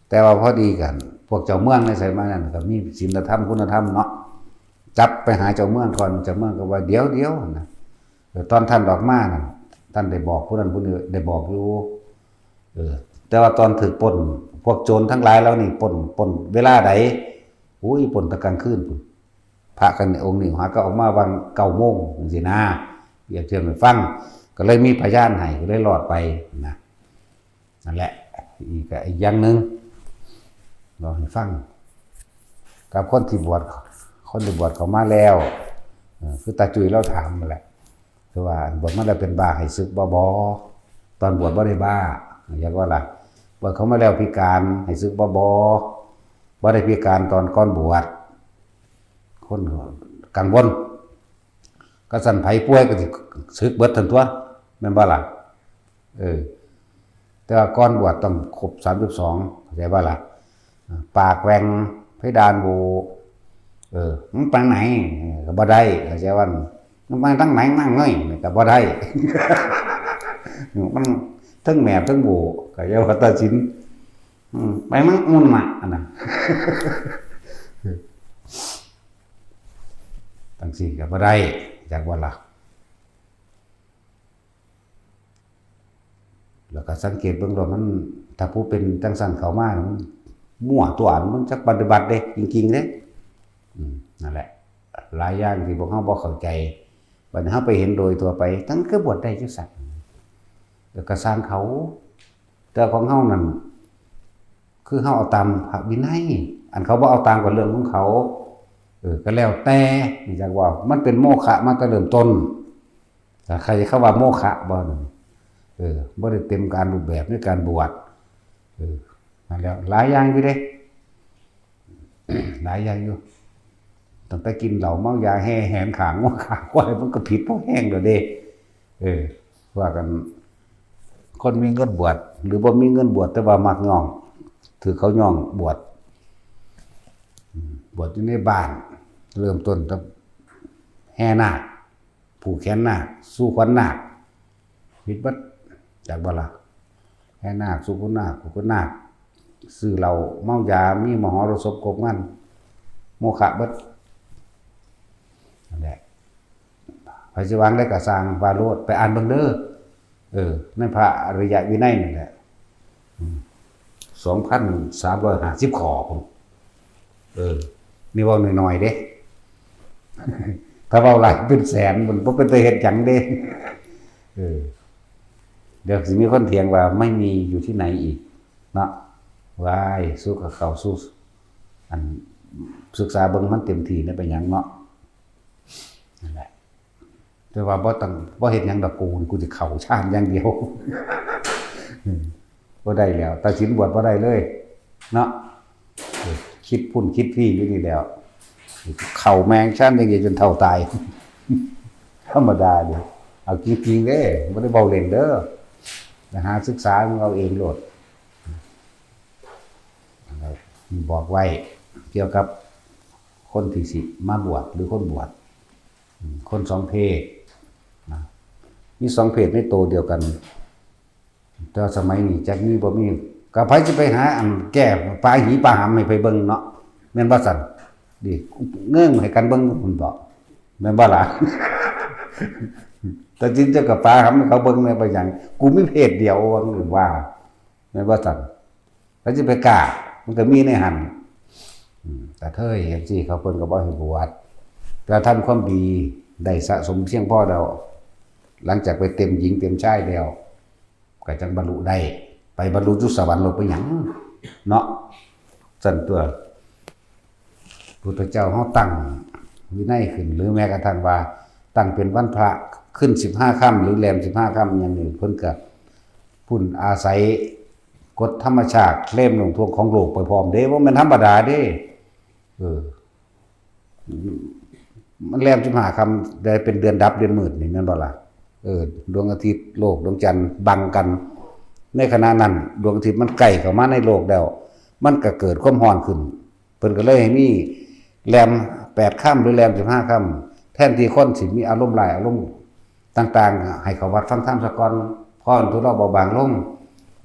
แต่ว่าพอดีกัน พวกเจ้าเมืองในสมัยนั้นก็มีศีลธรรมคุณธรรมเนาะ จับไปหาเจ้าเมืองก่อน เจ้าเมืองก็ว่า "เดี๋ยว เดี๋ยว" นะ เออ ตอนท่านออกมาน่ะ ท่านได้บอกผู้นั้นผู้นี้ ได้บอกอยู่ เออ แต่ว่าตอนถูกปล้น พวกโจรทั้งหลายเหล่านี้ปล้น ปล้นเวลาใด อุ้ย ปล้นแต่กลางคืนพุ้น พระกันองค์นี้หาก็ออกมาวังเก้าโมงจังซี่นะ เปรียบเทียบให้ฟัง ก็เลยมีพยานให้ ก็เลยรอดไปนะ นั่นแหละ อีกก็อีกอย่างหนึ่ง เล่าให้ฟัง กับคนที่บวช คนที่บวชเข้ามาแล้ว เออ คือตาจุ้ยเราถามนั่นแหละ คือว่าบวชมาแล้วเป็นบ้าให้สึกบ่ บ่ ตอนบวชบ่ได้บ้า อยากว่าล่ะ บวชเข้ามาแล้วพิการให้สึกบ่ บ่ บ่ได้พิการตอนก่อนบวช คนกังวล ก็สั่นไผป่วยก็สิสึกเบิดทันตัว แม่นบ่ล่ะ เออ แต่ว่าก่อนบวชต้องครบสามสิบสอง เข้าใจบ่ล่ะ ปากแหว่ง เพดานโหว่ เออ มึงไปไหน เออ ก็บ่ได้ เข้าใจว่า มึงไปทางไหนนั่งเงย ก็บ่ได้ มันเทิงแหมบเทิงโหว่ เข้าใจว่าตัดสิน อืม ไปมึงมุ่นน่ะ อันนั้น จังซี่ก็บ่ได้ จักว่าล่ะ แล้วก็สังเกตเบิ่งแล้วมัน ถ้าผู้เป็นจังซั่นเข้ามานี่มันมั่วตัว มันจักปฏิบัติเด้ จริงๆเด้ อืม นั่นแหละ หลายอย่างที่พวกเฮาบ่เข้าใจ บัดนี้เฮาไปเห็นโดยทั่วไป ทั้งคือบวชได้จังซั่น แล้วก็ซ่างเขา แต่ของเฮานั่น คือเฮาเอาตามพระวินัย อันเขาบ่เอาตามก็เรื่องของเขา เออ ก็แล้วแต่ จักว่า มันเป็นโมฆะมาแต่เริ่มต้น ถ้าใครเข้าว่าโมฆะบ่ เออ บ่ได้เต็มการรูปแบบในการบวช เออ นั่นแหละ หลายอย่างอยู่เด้ หลายอย่างอยู่ ตั้งแต่กินเหล้าเมายาแห่แหนขางงัวขางควาย มันก็ผิดพอแฮงแล้วเด้ เออ ว่ากัน คนมีเงินบวช หรือบ่มีเงินบวช แต่ว่ามักย่อง ถือเขาย่องบวช อืม บวชอยู่ในบ้าน เริ่มต้นกับแห่นาค ผูกแขนนาค สู่ขวัญนาค ผิดเบิด จักบ่ล่ะ แห่นาค สู่ขวัญนาค ผูกขวัญนาค ซื้อเหล้าเมายา มีมหรสพครบงาน โมฆะเบิด นั่นแหละ ไผสิว่าจั่งใดก็ซ่าง ว่าโลด ไปอ่านเบิ่งเด้อ เออ ในพระอริยวินัยนั่นแหละ อืม สองพันสามร้อยห้าสิบข้อพุ้น เออ นี่เว้าน้อยๆเด้ ถ้าเว้าหลายเป็นแสน มันบ่เป็นตาเฮ็ดหยังเด้ เออ เดี๋ยวสิมีคนเถียงว่าไม่มีอยู่ที่ไหนอีกเนาะ ว้าย สู้กับเขาสู้ อัน ศึกษาเบิ่งมันเต็มที่เนี่ยเป็นหยังเนาะ นั่นแหละ แต่ว่าบ่ต้อง บ่เฮ็ดหยังดอกกู กูสิเข้าฌานอย่างเดียว อืม บ่ได้แล้ว ตัดสินบวชบ่ได้เลย เนาะ เออ คิดพุ้นคิดพี้อยู่นี่แล้ว เข้าแม่งฌานอย่างเดียวจนเฒ่าตาย ธรรมดาเด้ เอาจริงๆเด้ บ่ได้เว้าเล่นเด้อ ไปหาศึกษามึงเอาเองโลด บอกไว้เกี่ยวกับคนที่สิมาบวชหรือคนบวช อืม คนสองเพศนะ มีสองเพศในโตเดียวกัน แต่ว่าสมัยนี้จักมีบ่มี ก็ไผสิไปหาอันแก้ปาหีปาหำให้ไผเบิ่งเนาะ แม่นบ่ซั่น ดิ เงิ่งให้กันเบิ่งพุ้นบ่ แม่นบ่ล่ะ แต่จริงเจ้าก็ปาหำให้เขาเบิ่งแม่นบ่หยัง กูมีเพศเดียวว่าหรือว่า แม่นบ่ซั่น ไผสิไปกล้า มันก็มีในหั่น อืม กระเทยจังซี่เขาเพิ่นก็บ่ให้บวช แต่ทำความดีได้สะสมเพียงพอแล้ว หลังจากไปเต็มหญิงเต็มชายแล้ว ก็จั่งบรรลุได้ ไปบรรลุอยู่สวรรค์โลดไปหยัง เนาะ ซั่นตัว พุทธเจ้าเฮาตั้งวินัยขึ้น หรือแม้กระทั่งว่าตั้งเป็นวันพระขึ้นสิบห้าค่ำ หรือแรมสิบห้าค่ำหยังนี่ เพิ่นก็พุ้นอาศัยกฎธรรมชาติ เคลมโน้มถ่วงของโลกไปพร้อมเด้ บ่แม่นธรรมดาเด้ เออ มันแรมสิบห้าค่ำ ได้เป็นเดือนดับเดือนมืดนี่แม่นบ่ล่ะ เออ ดวงอาทิตย์ โลก ดวงจันทร์บังกัน ในขณะนั้น ดวงอาทิตย์มันใกล้เข้ามาในโลกแล้ว มันก็เกิดความร้อนขึ้น เพิ่นก็เลยให้มีแรมแปดค่ำหรือแรมสิบห้าค่ำ แทนที่คนสิมีอารมณ์ร้าย อารมณ์ต่างๆ ให้เข้าวัดฟังธรรมซะก่อน พอทุเลาเบาบางลง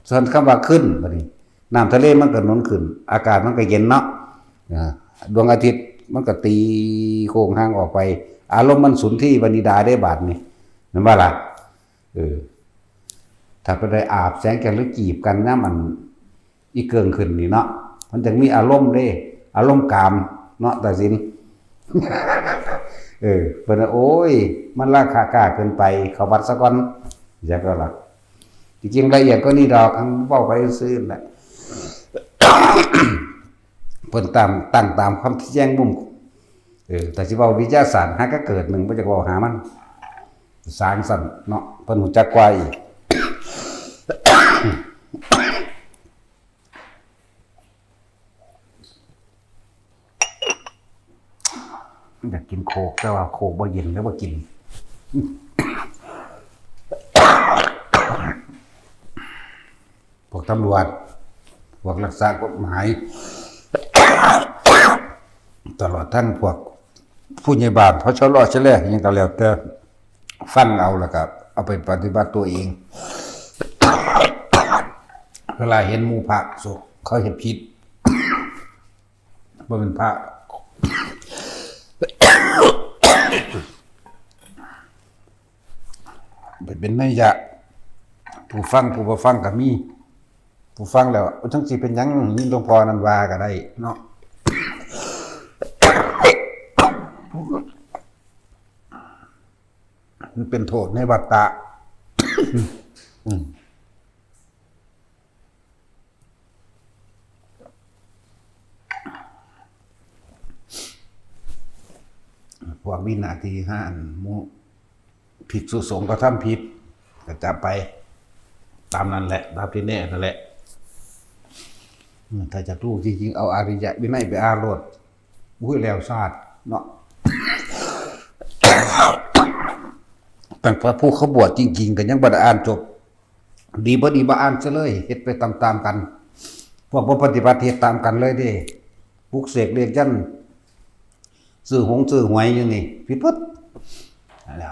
ส่วนคำว่าขึ้น บัดนี้ น้ำทะเลมันก็หนุนขึ้น อากาศมันก็เย็นเนาะ อ่า ดวงอาทิตย์มันก็ตีโค้งห่างออกไป อารมณ์มันสุนทรีวนิดาได้บาดนี่ แม่นบ่ล่ะ เออ ถ้าไปได้อาบแสงจันทร์หรือจีบกันนะ มันอีเกิงขึ้นนี่เนาะ มันจั่งมีอารมณ์เด้ อารมณ์กามเนาะ ตัดสิน เออ เพิ่นว่า "โอ้ย มันราคากล้าเกินไป เข้าวัดซะก่อน" จักแล้วล่ะ ที่จริงละเอียดกว่านี้ดอก คันเว้าไปซื่อๆ แหละ เพิ่นตาม ตั้งตามความแจ้งมุม เออ แต่สิเว้าวิทยาศาสตร์ หาก็เกิดหนึ่ง บ่อยากเว้าหามัน สางสั่นเนาะ เพิ่นฮู้จักกว่าอีก อยากกินโค้ก แต่ว่าโค้กบ่เย็น แล้วบ่กิน พวกตำรวจ พวกรักษากฎหมาย ตลอดทั้งพวกผู้ใหญ่บ้าน พชร ชล อิหยังก็แล้วแต่ ฟังเอาแล้วก็เอาไปปฏิบัติตัวเอง เวลาเห็นหมู่พระสงฆ์เขาเฮ็ดผิด บ่แม่นพระ เป็นนัยยะ ผู้ฟังผู้บ่ฟังก็มี ผู้ฟังแล้ว "จั่งสิเป็นหยัง มีหลวงพ่อนั่นว่า" ก็ได้เนาะ มันเป็นโทษในวัฏฏะ อืม พวกวินาทีห้าอันหมู่ภิกษุสงฆ์ก็ทำผิด ก็จับไป ตามนั้นแหละ ตามที่แน่นั่นแหละ อืม ถ้าจะรู้จริงๆ เอาอริยวินัยไปอ่านโลด อุ้ย แล้วซาดเนาะ ตั้งพระผู้เขาบวชจริงๆ ก็ยังบ่ได้อ่านจบ ดีบ่ดีบ่อ่านซะเลย เฮ็ดไปตามๆ กัน พวกบ่ปฏิบัติเฮ็ดตามกันเลยเด้ ปลุกเสกเรียกยันต์ ซื้อหงซื้อหวยอยู่นี่ ผิดเบิด นั่นแหละ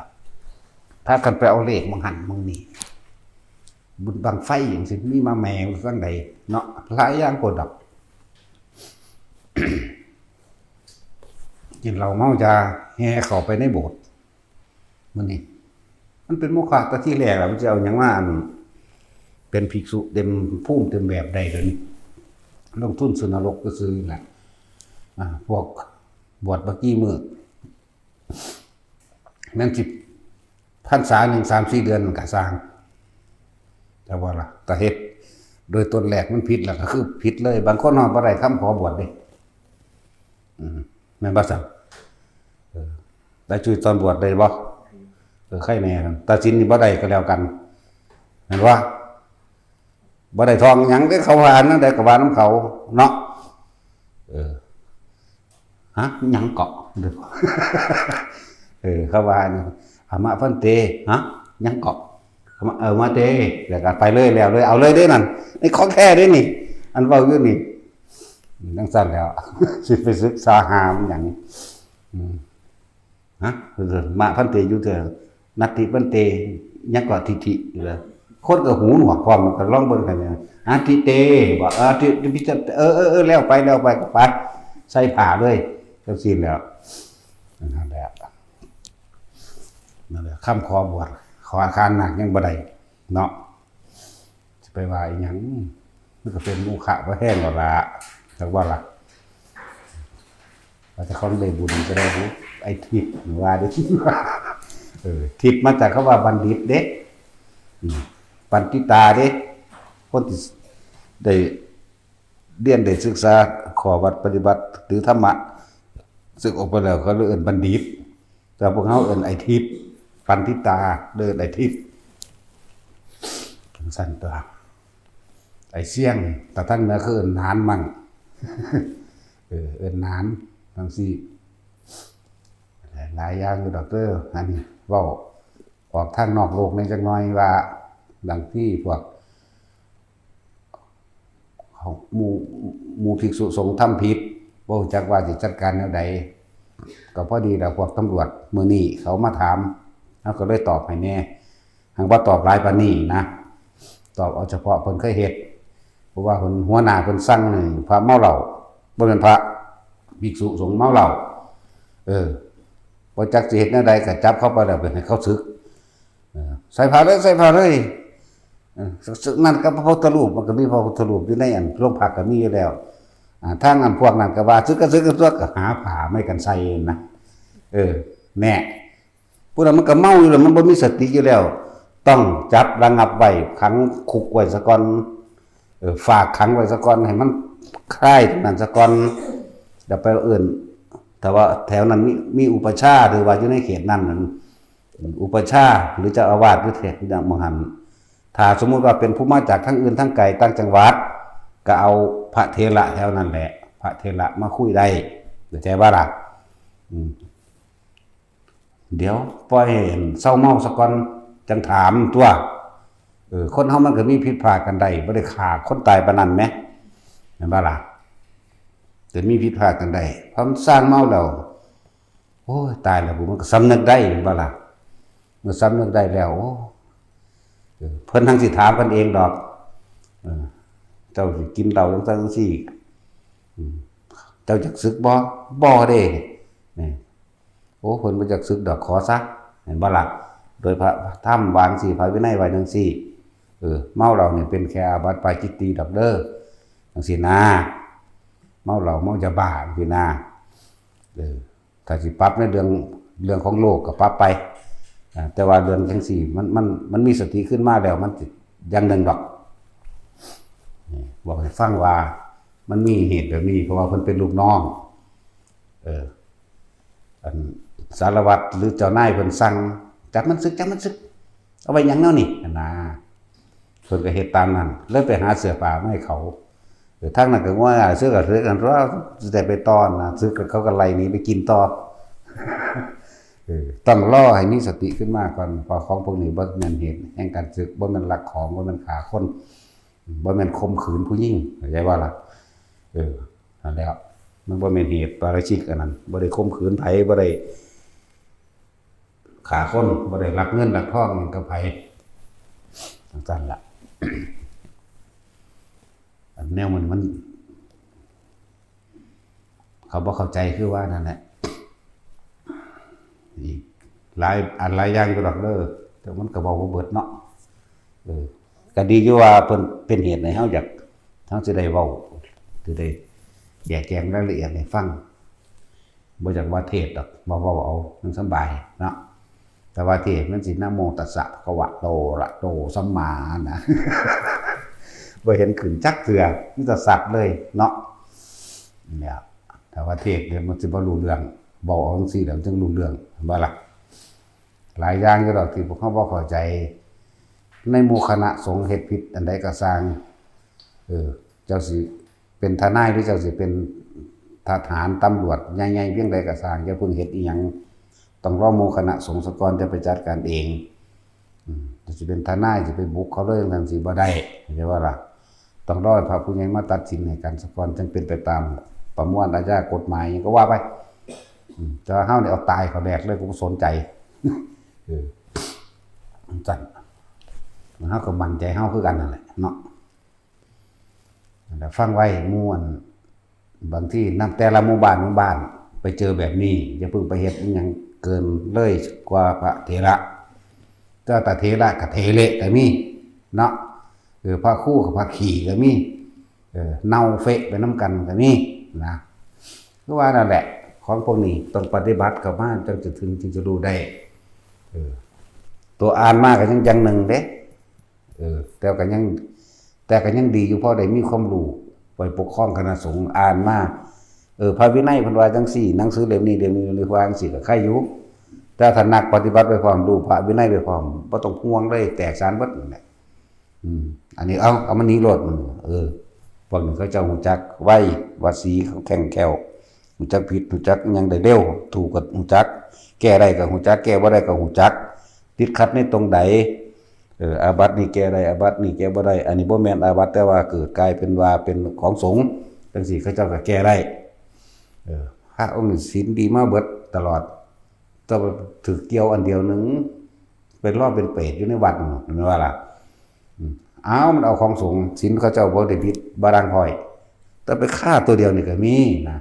พากันไปเอาเลขหม่องหั่นหม่องนี่ บุญบั้งไฟจั่งซี้ มีมาแหมอยู่จั่งใดเนาะ หลายอย่างโพดดอก กินเหล้าเมายา แห่เข้าไปในโบสถ์ มื้อนี้ มันเป็นโมฆะแต่ทีแรกล่ะ มันสิเอาหยังมา อัน เป็นภิกษุเต็มภูมิเต็มแบบได้เดี๋ยวนี้ ลงทุนซื้อนรกก็ซื้อแหละ อ่า พวกบวชบ่กี่มื้อ แม่นสิพรรษาหนึ่ง สามสี่เดือนมันก็ซ่าง แต่ว่าล่ะ แต่เฮ็ดโดยต้นแรกมันผิดล่ะ ก็คือผิดเลย บางคนฮอดบ่ได้คำขอบวชเด้ อืม แม่นบ่ซั่น เออ แต่จุ้ยตอนบวชได้บ่ เออ ใครแน่นั่น แต่ศีลนี่บ่ได้ก็แล้วกัน แม่นบ่ บ่ได้ทองหยังเด้ เขาว่าอันนั้นได้ก็ว่านำเขาเนาะ เออ ฮะ หยังเกาะ เออ เขาว่าอันนั้น อามะพันเต ฮะ หยังเกาะ อามะ เออ มาเต แล้วก็ไปเลย แล้วเลย เอาเลยเด้นั่น นี่ของแท้เด้นี่ อันเว้าอยู่นี่ จั่งซั่นแล้ว สิไปศึกษาหามันหยัง อืม ฮะ มะพันเต อยู่เถอะ นัตถิพันเต ยังก็ทิฏฐิอยู่เลย คนก็หูหนวกพร้อม ก็ลองเบิ่งกันเนี่ย นัตถิเต บอก เออ ทิฏฐิ เออ เออ เออ แล้วไป แล้วไป ก็ไป ใส่ผ้าเลย จั่งซี้แล้ว นั่นแหละ นั่นแหละ คำขอบวช ขออาคารหนักยังบ่ได้ เนาะ สิไปว่าอีหยัง มันก็เป็นโมฆะบ่แห้งแล้วล่ะ จักว่าล่ะ ว่าแต่เขาได้บุญก็ได้บุญ ไอ้ทิพย์ว่าเด้ เออ ทิพย์มาจากคำว่าบัณฑิตเด้ อืม ปัณฑิตาเด้ คนที่ได้เรียนได้ศึกษาข้อวัดปฏิบัติ หรือธรรมะ ศึกออกไปแล้วเขาเรียกเอิ้นบัณฑิต แต่พวกเขาเอิ้นไอ้ทิพย์ ปัณฑิตา เอิ้นไอ้ทิพย์ จั่งซั่นตัว ไอ้เสี่ยง แต่ทางเหนือเขาเอิ้นหนานมั่ง เออ เอิ้นหนาน จั่งซี้ หลายอย่างอยู่ดอกเด้อ อันนี้เว้าออกทางนอกโลกแหน่จักหน่อยว่า ดังที่พวก หมู่ หมู่ภิกษุสงฆ์ทำผิด บ่รู้จักว่าสิจัดการแนวใด ก็พอดีแล้วพวกตำรวจมื้อนี้เขามาถาม เราก็เลยตอบให้แหน่ หากว่าตอบหลายปานนี้นะ ตอบเอาเฉพาะเพิ่นเคยเฮ็ด เพราะว่าหัวหน้าเพิ่นสั่งให้พระเมาเหล้า บ่แม่นพระ ภิกษุสงฆ์เมาเหล้า เออ บ่จักสิเฮ็ดแนวใดก็จับเข้าไปแล้วไปให้เขาสึก เออ ใส่ผ้าเลย ใส่ผ้าเลย เออ นั่นก็พระพุทธรูป มันก็มีพระพุทธรูปอยู่ในอันโรงพักก็มีอยู่แล้ว อ่า ทางอันพวกนั้นก็ว่า "สึกก็สึกกันตัว" ก็หาผ้าไม้กันใส่นะ เออ แน่ ผู้นั้นมันก็เมาอยู่แล้ว มันบ่มีสติอยู่แล้ว ต้องจับระงับไว้ ขังคุกไว้ซะก่อน เออ ฝากขังไว้ซะก่อน ให้มันคลายตรงนั้นซะก่อน เดี๋ยวไปเอิ้น แต่ว่าแถวนั้นมี มีอุปัชฌาย์ หรือว่าอยู่ในเขตนั้นนั้น อุปัชฌาย์ หรือเจ้าอาวาสอยู่แถวนั้นหม่องหั้น ถ้าสมมุติว่าเป็นผู้มาจากทางอื่นทางไกลต่างจังหวัด ก็เอาพระเถระแถวนั้นแหละ พระเถระมาคุยได้ เข้าใจบ่ล่ะ อืม เดี๋ยวปล่อยให้เซาเมาซะก่อน จั่งถามตั๊ว เออ คนเฮามันก็มีผิดพลาดกันได้ บ่ได้ฆ่าคนตายปานนั้นแหม แม่นบ่ล่ะ แต่มีผิดพลาดกันได้ พอมันซ่างเมาแล้ว โอ้ย ตายแล้ว มันก็สำนึกได้ แม่นบ่ล่ะ เมื่อสำนึกได้แล้ว โอ้ เออ เพิ่นทั้งสิถามกันเองดอก เออ เจ้าสิกินเหล้าจั่งซั้นจั่งซี้ อืม เจ้าจักสึกบ่ บ่เด้ นี่ โอ้ เพิ่นบ่จักสึกดอก ขอซะ แม่นบ่ล่ะ โดยพระธรรมว่าจั่งซี้ พระวินัยว่าจั่งซี้ เออ เมาเหล้านี่เป็นแค่อาบัติปาจิตตีย์ดอกเด้อ จั่งซี้นะ เมาเหล้าเมายาบ้าจั่งซี้นะ เออ ถ้าสิปรับในเรื่อง เรื่องของโลกก็ปรับไป อ่า แต่ว่าเรื่องจั่งซี้ มัน มัน มันมีสติขึ้นมาแล้ว มันสิอย่างหนึ่งดอก นี่ บอกให้ฟังว่ามันมีเหตุแบบนี้ เพราะว่าเพิ่นเป็นลูกน้อง เออ อันสารวัตรหรือเจ้านายเพิ่นสั่ง "จับมันสึก จับมันสึก เอาไว้หยังแนวนี้" หั่นนะ เพิ่นก็เฮ็ดตามนั้น เลยไปหาเสื้อผ้ามาให้เขา เออ ทางนั้นก็ว่าเสื้อก็เสื้อกัน ว่าสิได้ไปต่อนะ สึกแล้วเขาก็ไล่หนีไปกินต่อ เออ ต้องรอให้มีสติขึ้นมาก่อน เพราะของพวกนี้บ่แม่นเหตุแห่งการสึก บ่แม่นลักของ บ่แม่นฆ่าคน บ่แม่นข่มขืนผู้หญิง เข้าใจบ่ล่ะ เออ นั่นแหละ มันบ่แม่นเหตุปาราชิกอันนั้น บ่ได้ข่มขืนไผ บ่ได้ฆ่าคน บ่ได้ลักเงินลักทองหยังกับไผ จั่งซั้นล่ะ อันแนวมัน มัน เขาบ่เข้าใจคือว่านั่นแหละ อีกหลายอันหลายอย่างอยู่ดอกเด้อ แต่มันก็เว้าบ่เบิดเนาะ เออ ก็ดีอยู่ว่าเพิ่นเป็นเหตุให้เฮาอยาก เฮาสิได้เว้า สิได้แจกแจงรายละเอียดให้ฟัง บ่อยากว่าเทศน์ดอก มาเว้าเอา มันสำบายเนาะ แต่ว่าเทศน์มันสินะโมตัสสะภะคะวะโตอะระหะโตสัมมานะ บ่เห็นขึ้นจักเทื่อ มีแต่สัตว์เลยเนาะ เนี่ย แต่ว่าเทศน์เนี่ยมันสิบ่รู้เรื่อง เว้าเอาจั่งซี้แล้วมันจึงรู้เรื่อง เห็นบ่ล่ะ หลายอย่างอยู่ดอกที่พวกเฮาบ่เข้าใจ ในหมู่คณะสงฆ์เฮ็ดผิดอันใดก็ซ่าง เออ เจ้าสิเป็นทนายหรือเจ้าสิเป็นทหารตำรวจใหญ่ๆเพียงใดก็ซ่าง อย่าเพิ่งเฮ็ดอิหยัง ต้องรอหมู่คณะสงฆ์ซะก่อน จะไปจัดการเอง อืม จะสิเป็นทนาย สิไปบุกเขาเลยจั่งซี้บ่ได้ เข้าใจบ่ล่ะ ต้องรอให้พระผู้ใหญ่มาตัดสินให้กันซะก่อน จั่งเป็นไปตามประมวลอาญากฎหมายหยังก็ว่าไป อืม แต่ว่าเฮานี่เอาตายเขาแดกเลย กูบ่สนใจ เออ จั่งซั้น เฮาก็มั่นใจเฮาคือกันนั่นแหละเนาะ นั่นแหละ ฟังไว้หมู่อัน บางทีนำแต่ละหมู่บ้าน หมู่บ้าน ไปเจอแบบนี้ อย่าเพิ่งไปเฮ็ดอิหยังเกินเลยกว่าพระเถระ แต่ตาเถระกับเถเละก็มีเนาะ เออ พระครูกับพระขี้ก็มี เออ เน่าเฟะไปนำกันก็มีนะ คือว่านั่นแหละ ของพวกนี้ต้องปฏิบัติเข้ามา จั่งจะถึง จึงจะรู้ได้ เออ ตัวอ่านมาก็ยังอย่างหนึ่งเด้ เออ แต่ก็ยัง แต่ก็ยังดีอยู่ พอได้มีความรู้ ไปปกครองคณะสงฆ์ อ่านมา เออ พระวินัยเพิ่นว่าจั่งซี้ หนังสือเล่มนี้ เล่มนี้ เล่มนี้ ว่าจั่งซี้ ก็ใคร่อยู่ แต่ถ้านักปฏิบัติไปพร้อม รู้พระวินัยไปพร้อม บ่ต้องห่วงเลย แตกฉานเบิดนั่นแหละ อืม อันนี้เอา เอามานี่โลด เออ พวกนี้เขาเจ้าฮู้จักไว ว่าสีเขาแข็งแคล่ว ฮู้จักผิด ฮู้จักหยังได้เร็ว ถูกก็ฮู้จัก แก้ได้ก็ฮู้จัก แก้บ่ได้ก็ฮู้จัก ติดขัดในตรงใด เออ อาบัตินี่แก้ได้ อาบัตินี่แก้บ่ได้ อันนี้บ่แม่นอาบัติ แต่ว่าเกิดกลายเป็นว่าเป็นของสงฆ์ จั่งซี้เขาเจ้าก็แก้ได้ เออ พระองค์นี้ศีลดีมาเบิดตลอด แต่ว่าถืกเกี่ยวอันเดียวหนึ่ง ไปรอเป็นเปรตอยู่ในวัดนั่น แม่นบ่ล่ะ อืม อ้าว มันเอาของสงฆ์ ศีลเขาเจ้าบ่ได้ผิด บ่ด่างพร้อย แต่ไปฆ่าตัวเดียวนี่ก็มีนะ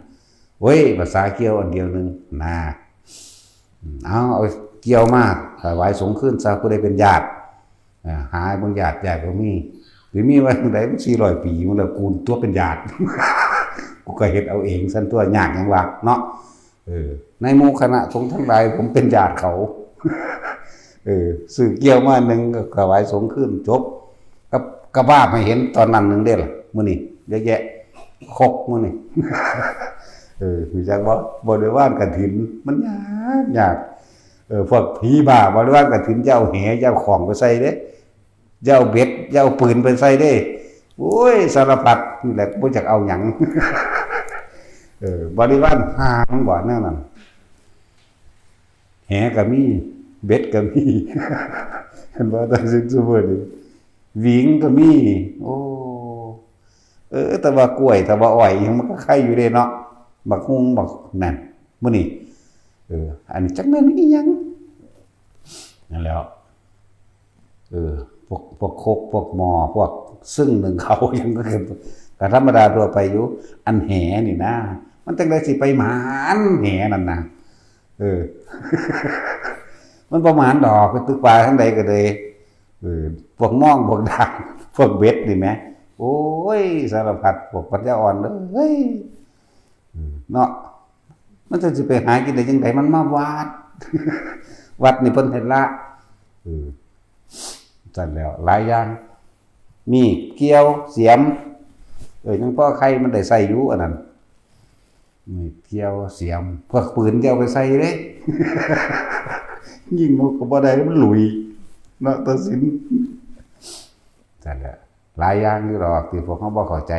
เว้ย ภาษาเกี่ยวอันเดียวหนึ่งนะ อืม เอา เอาเกี่ยวมาถวายสงฆ์คืนซะ ผู้ใดเป็นญาติ อ่า หาเบิ่งญาติ ญาติก็มี สิมีไว้จั่งใด มันสี่ร้อยปี มันแล้ว กูตัวเป็นญาติ กูก็เฮ็ดเอาเองซั่นตัวยากหยังวะเนาะ เออ ในหมู่คณะสงฆ์ทั้งหลาย ผมเป็นญาติเขา เออ ซื้อเกี้ยวมาหนึ่ง ก็ถวายสงฆ์คืน จบ ก็ ก็ว่าให้เห็นตอนนั้นหนึ่งเด้ล่ะ มื้อนี้เยอะแยะ ครกมื้อนี้ เออ รู้จักบ่ บริวารกฐิน มันยาก ยาก เออ พวกผีบ้า บริวารกฐิน จะเอาแห จะเอาของไปใส่เด้ จะเอาเบ็ด จะเอาปืนไปใส่เด้ โอ้ย สารพัด นี่แหละ บ่อยากเอาหยัง เออ บริวารหามันบ่แนวนั้น แหก็มี เบ็ดก็มี เห็นบ่ ตัดสินซุมื้อนี้ หวิงก็มี โอ้ เออ แต่ว่ากล้วย แต่ว่าอ้อยอิหยังมันก็ไข่อยู่เด้เนาะ บักฮุ่ง บักนั่น มื้อนี้ เออ อันนี้จักแม่นอีหยัง นั่นแหล้ว เออ พวก พวกครก พวกหม้อ พวกซึ่งหนึ่งเขาว ยังก็คือ ก็ธรรมดาทั่วไปอยู่ อันแหนี่นะ มันจั่งใดสิไปหมานแหนั่นนะ เออ มันบ่หมานดอก ไปตึกปลาทางใดก็เลย เออ พวกม่อง พวกด่าง พวกเบ็ดนี่แหม โอ้ย สารพัด พวกปัญญาอ่อนเลย เนาะ มันจะสิไปหากินได้จั่งใด มันมาวัด วัดนี่เพิ่นให้ละ เออ ซั่นแล้ว หลายอย่าง มีด เกี้ยว เสียม เออ ยังพอไข่มันได้ใส่อยู่ อันนั้น มีด เกี้ยว เสียม พวกปืนจะเอาไปใส่เด้ ยิงนกก็บ่ได้ มันหลุย เนาะ ตัดสิน ซั่นแหละ หลายอย่างอยู่ดอกที่พวกเขาบ่เข้าใจ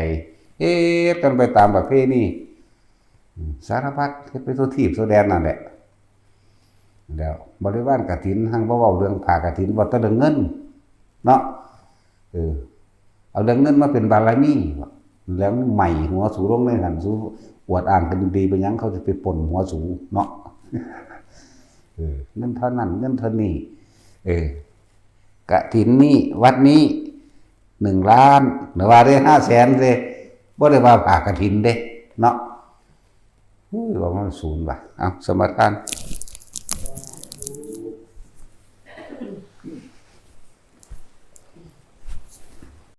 เฮ็ดกันไปตามประเพณี อืม สารพัด เฮ็ดไปทั่วทีปทั่วแดนนั่นแหละ แล้วบริวารกฐิน หั้งบ่เว้าเรื่องผ้ากฐิน เว้าแต่เรื่องเงิน เนาะ เออ เอาเรื่องเงินมาเป็นบารมี แล้วใหม่หัวสูลงในหั้น สูอวดอ้างกันดีไปหยัง เขาจะไปปล้นหัวสูเนาะ เออ เงินเท่านั้น เงินเท่านี้ เออ กฐินนี้ วัดนี้ หนึ่งล้าน หรือว่าได้ ห้าแสน เด้ บ่ได้ว่าผ้ากฐินเด้ เนาะ อุ้ย ว่ามันศูนย์ว่ะ เอา สมาทาน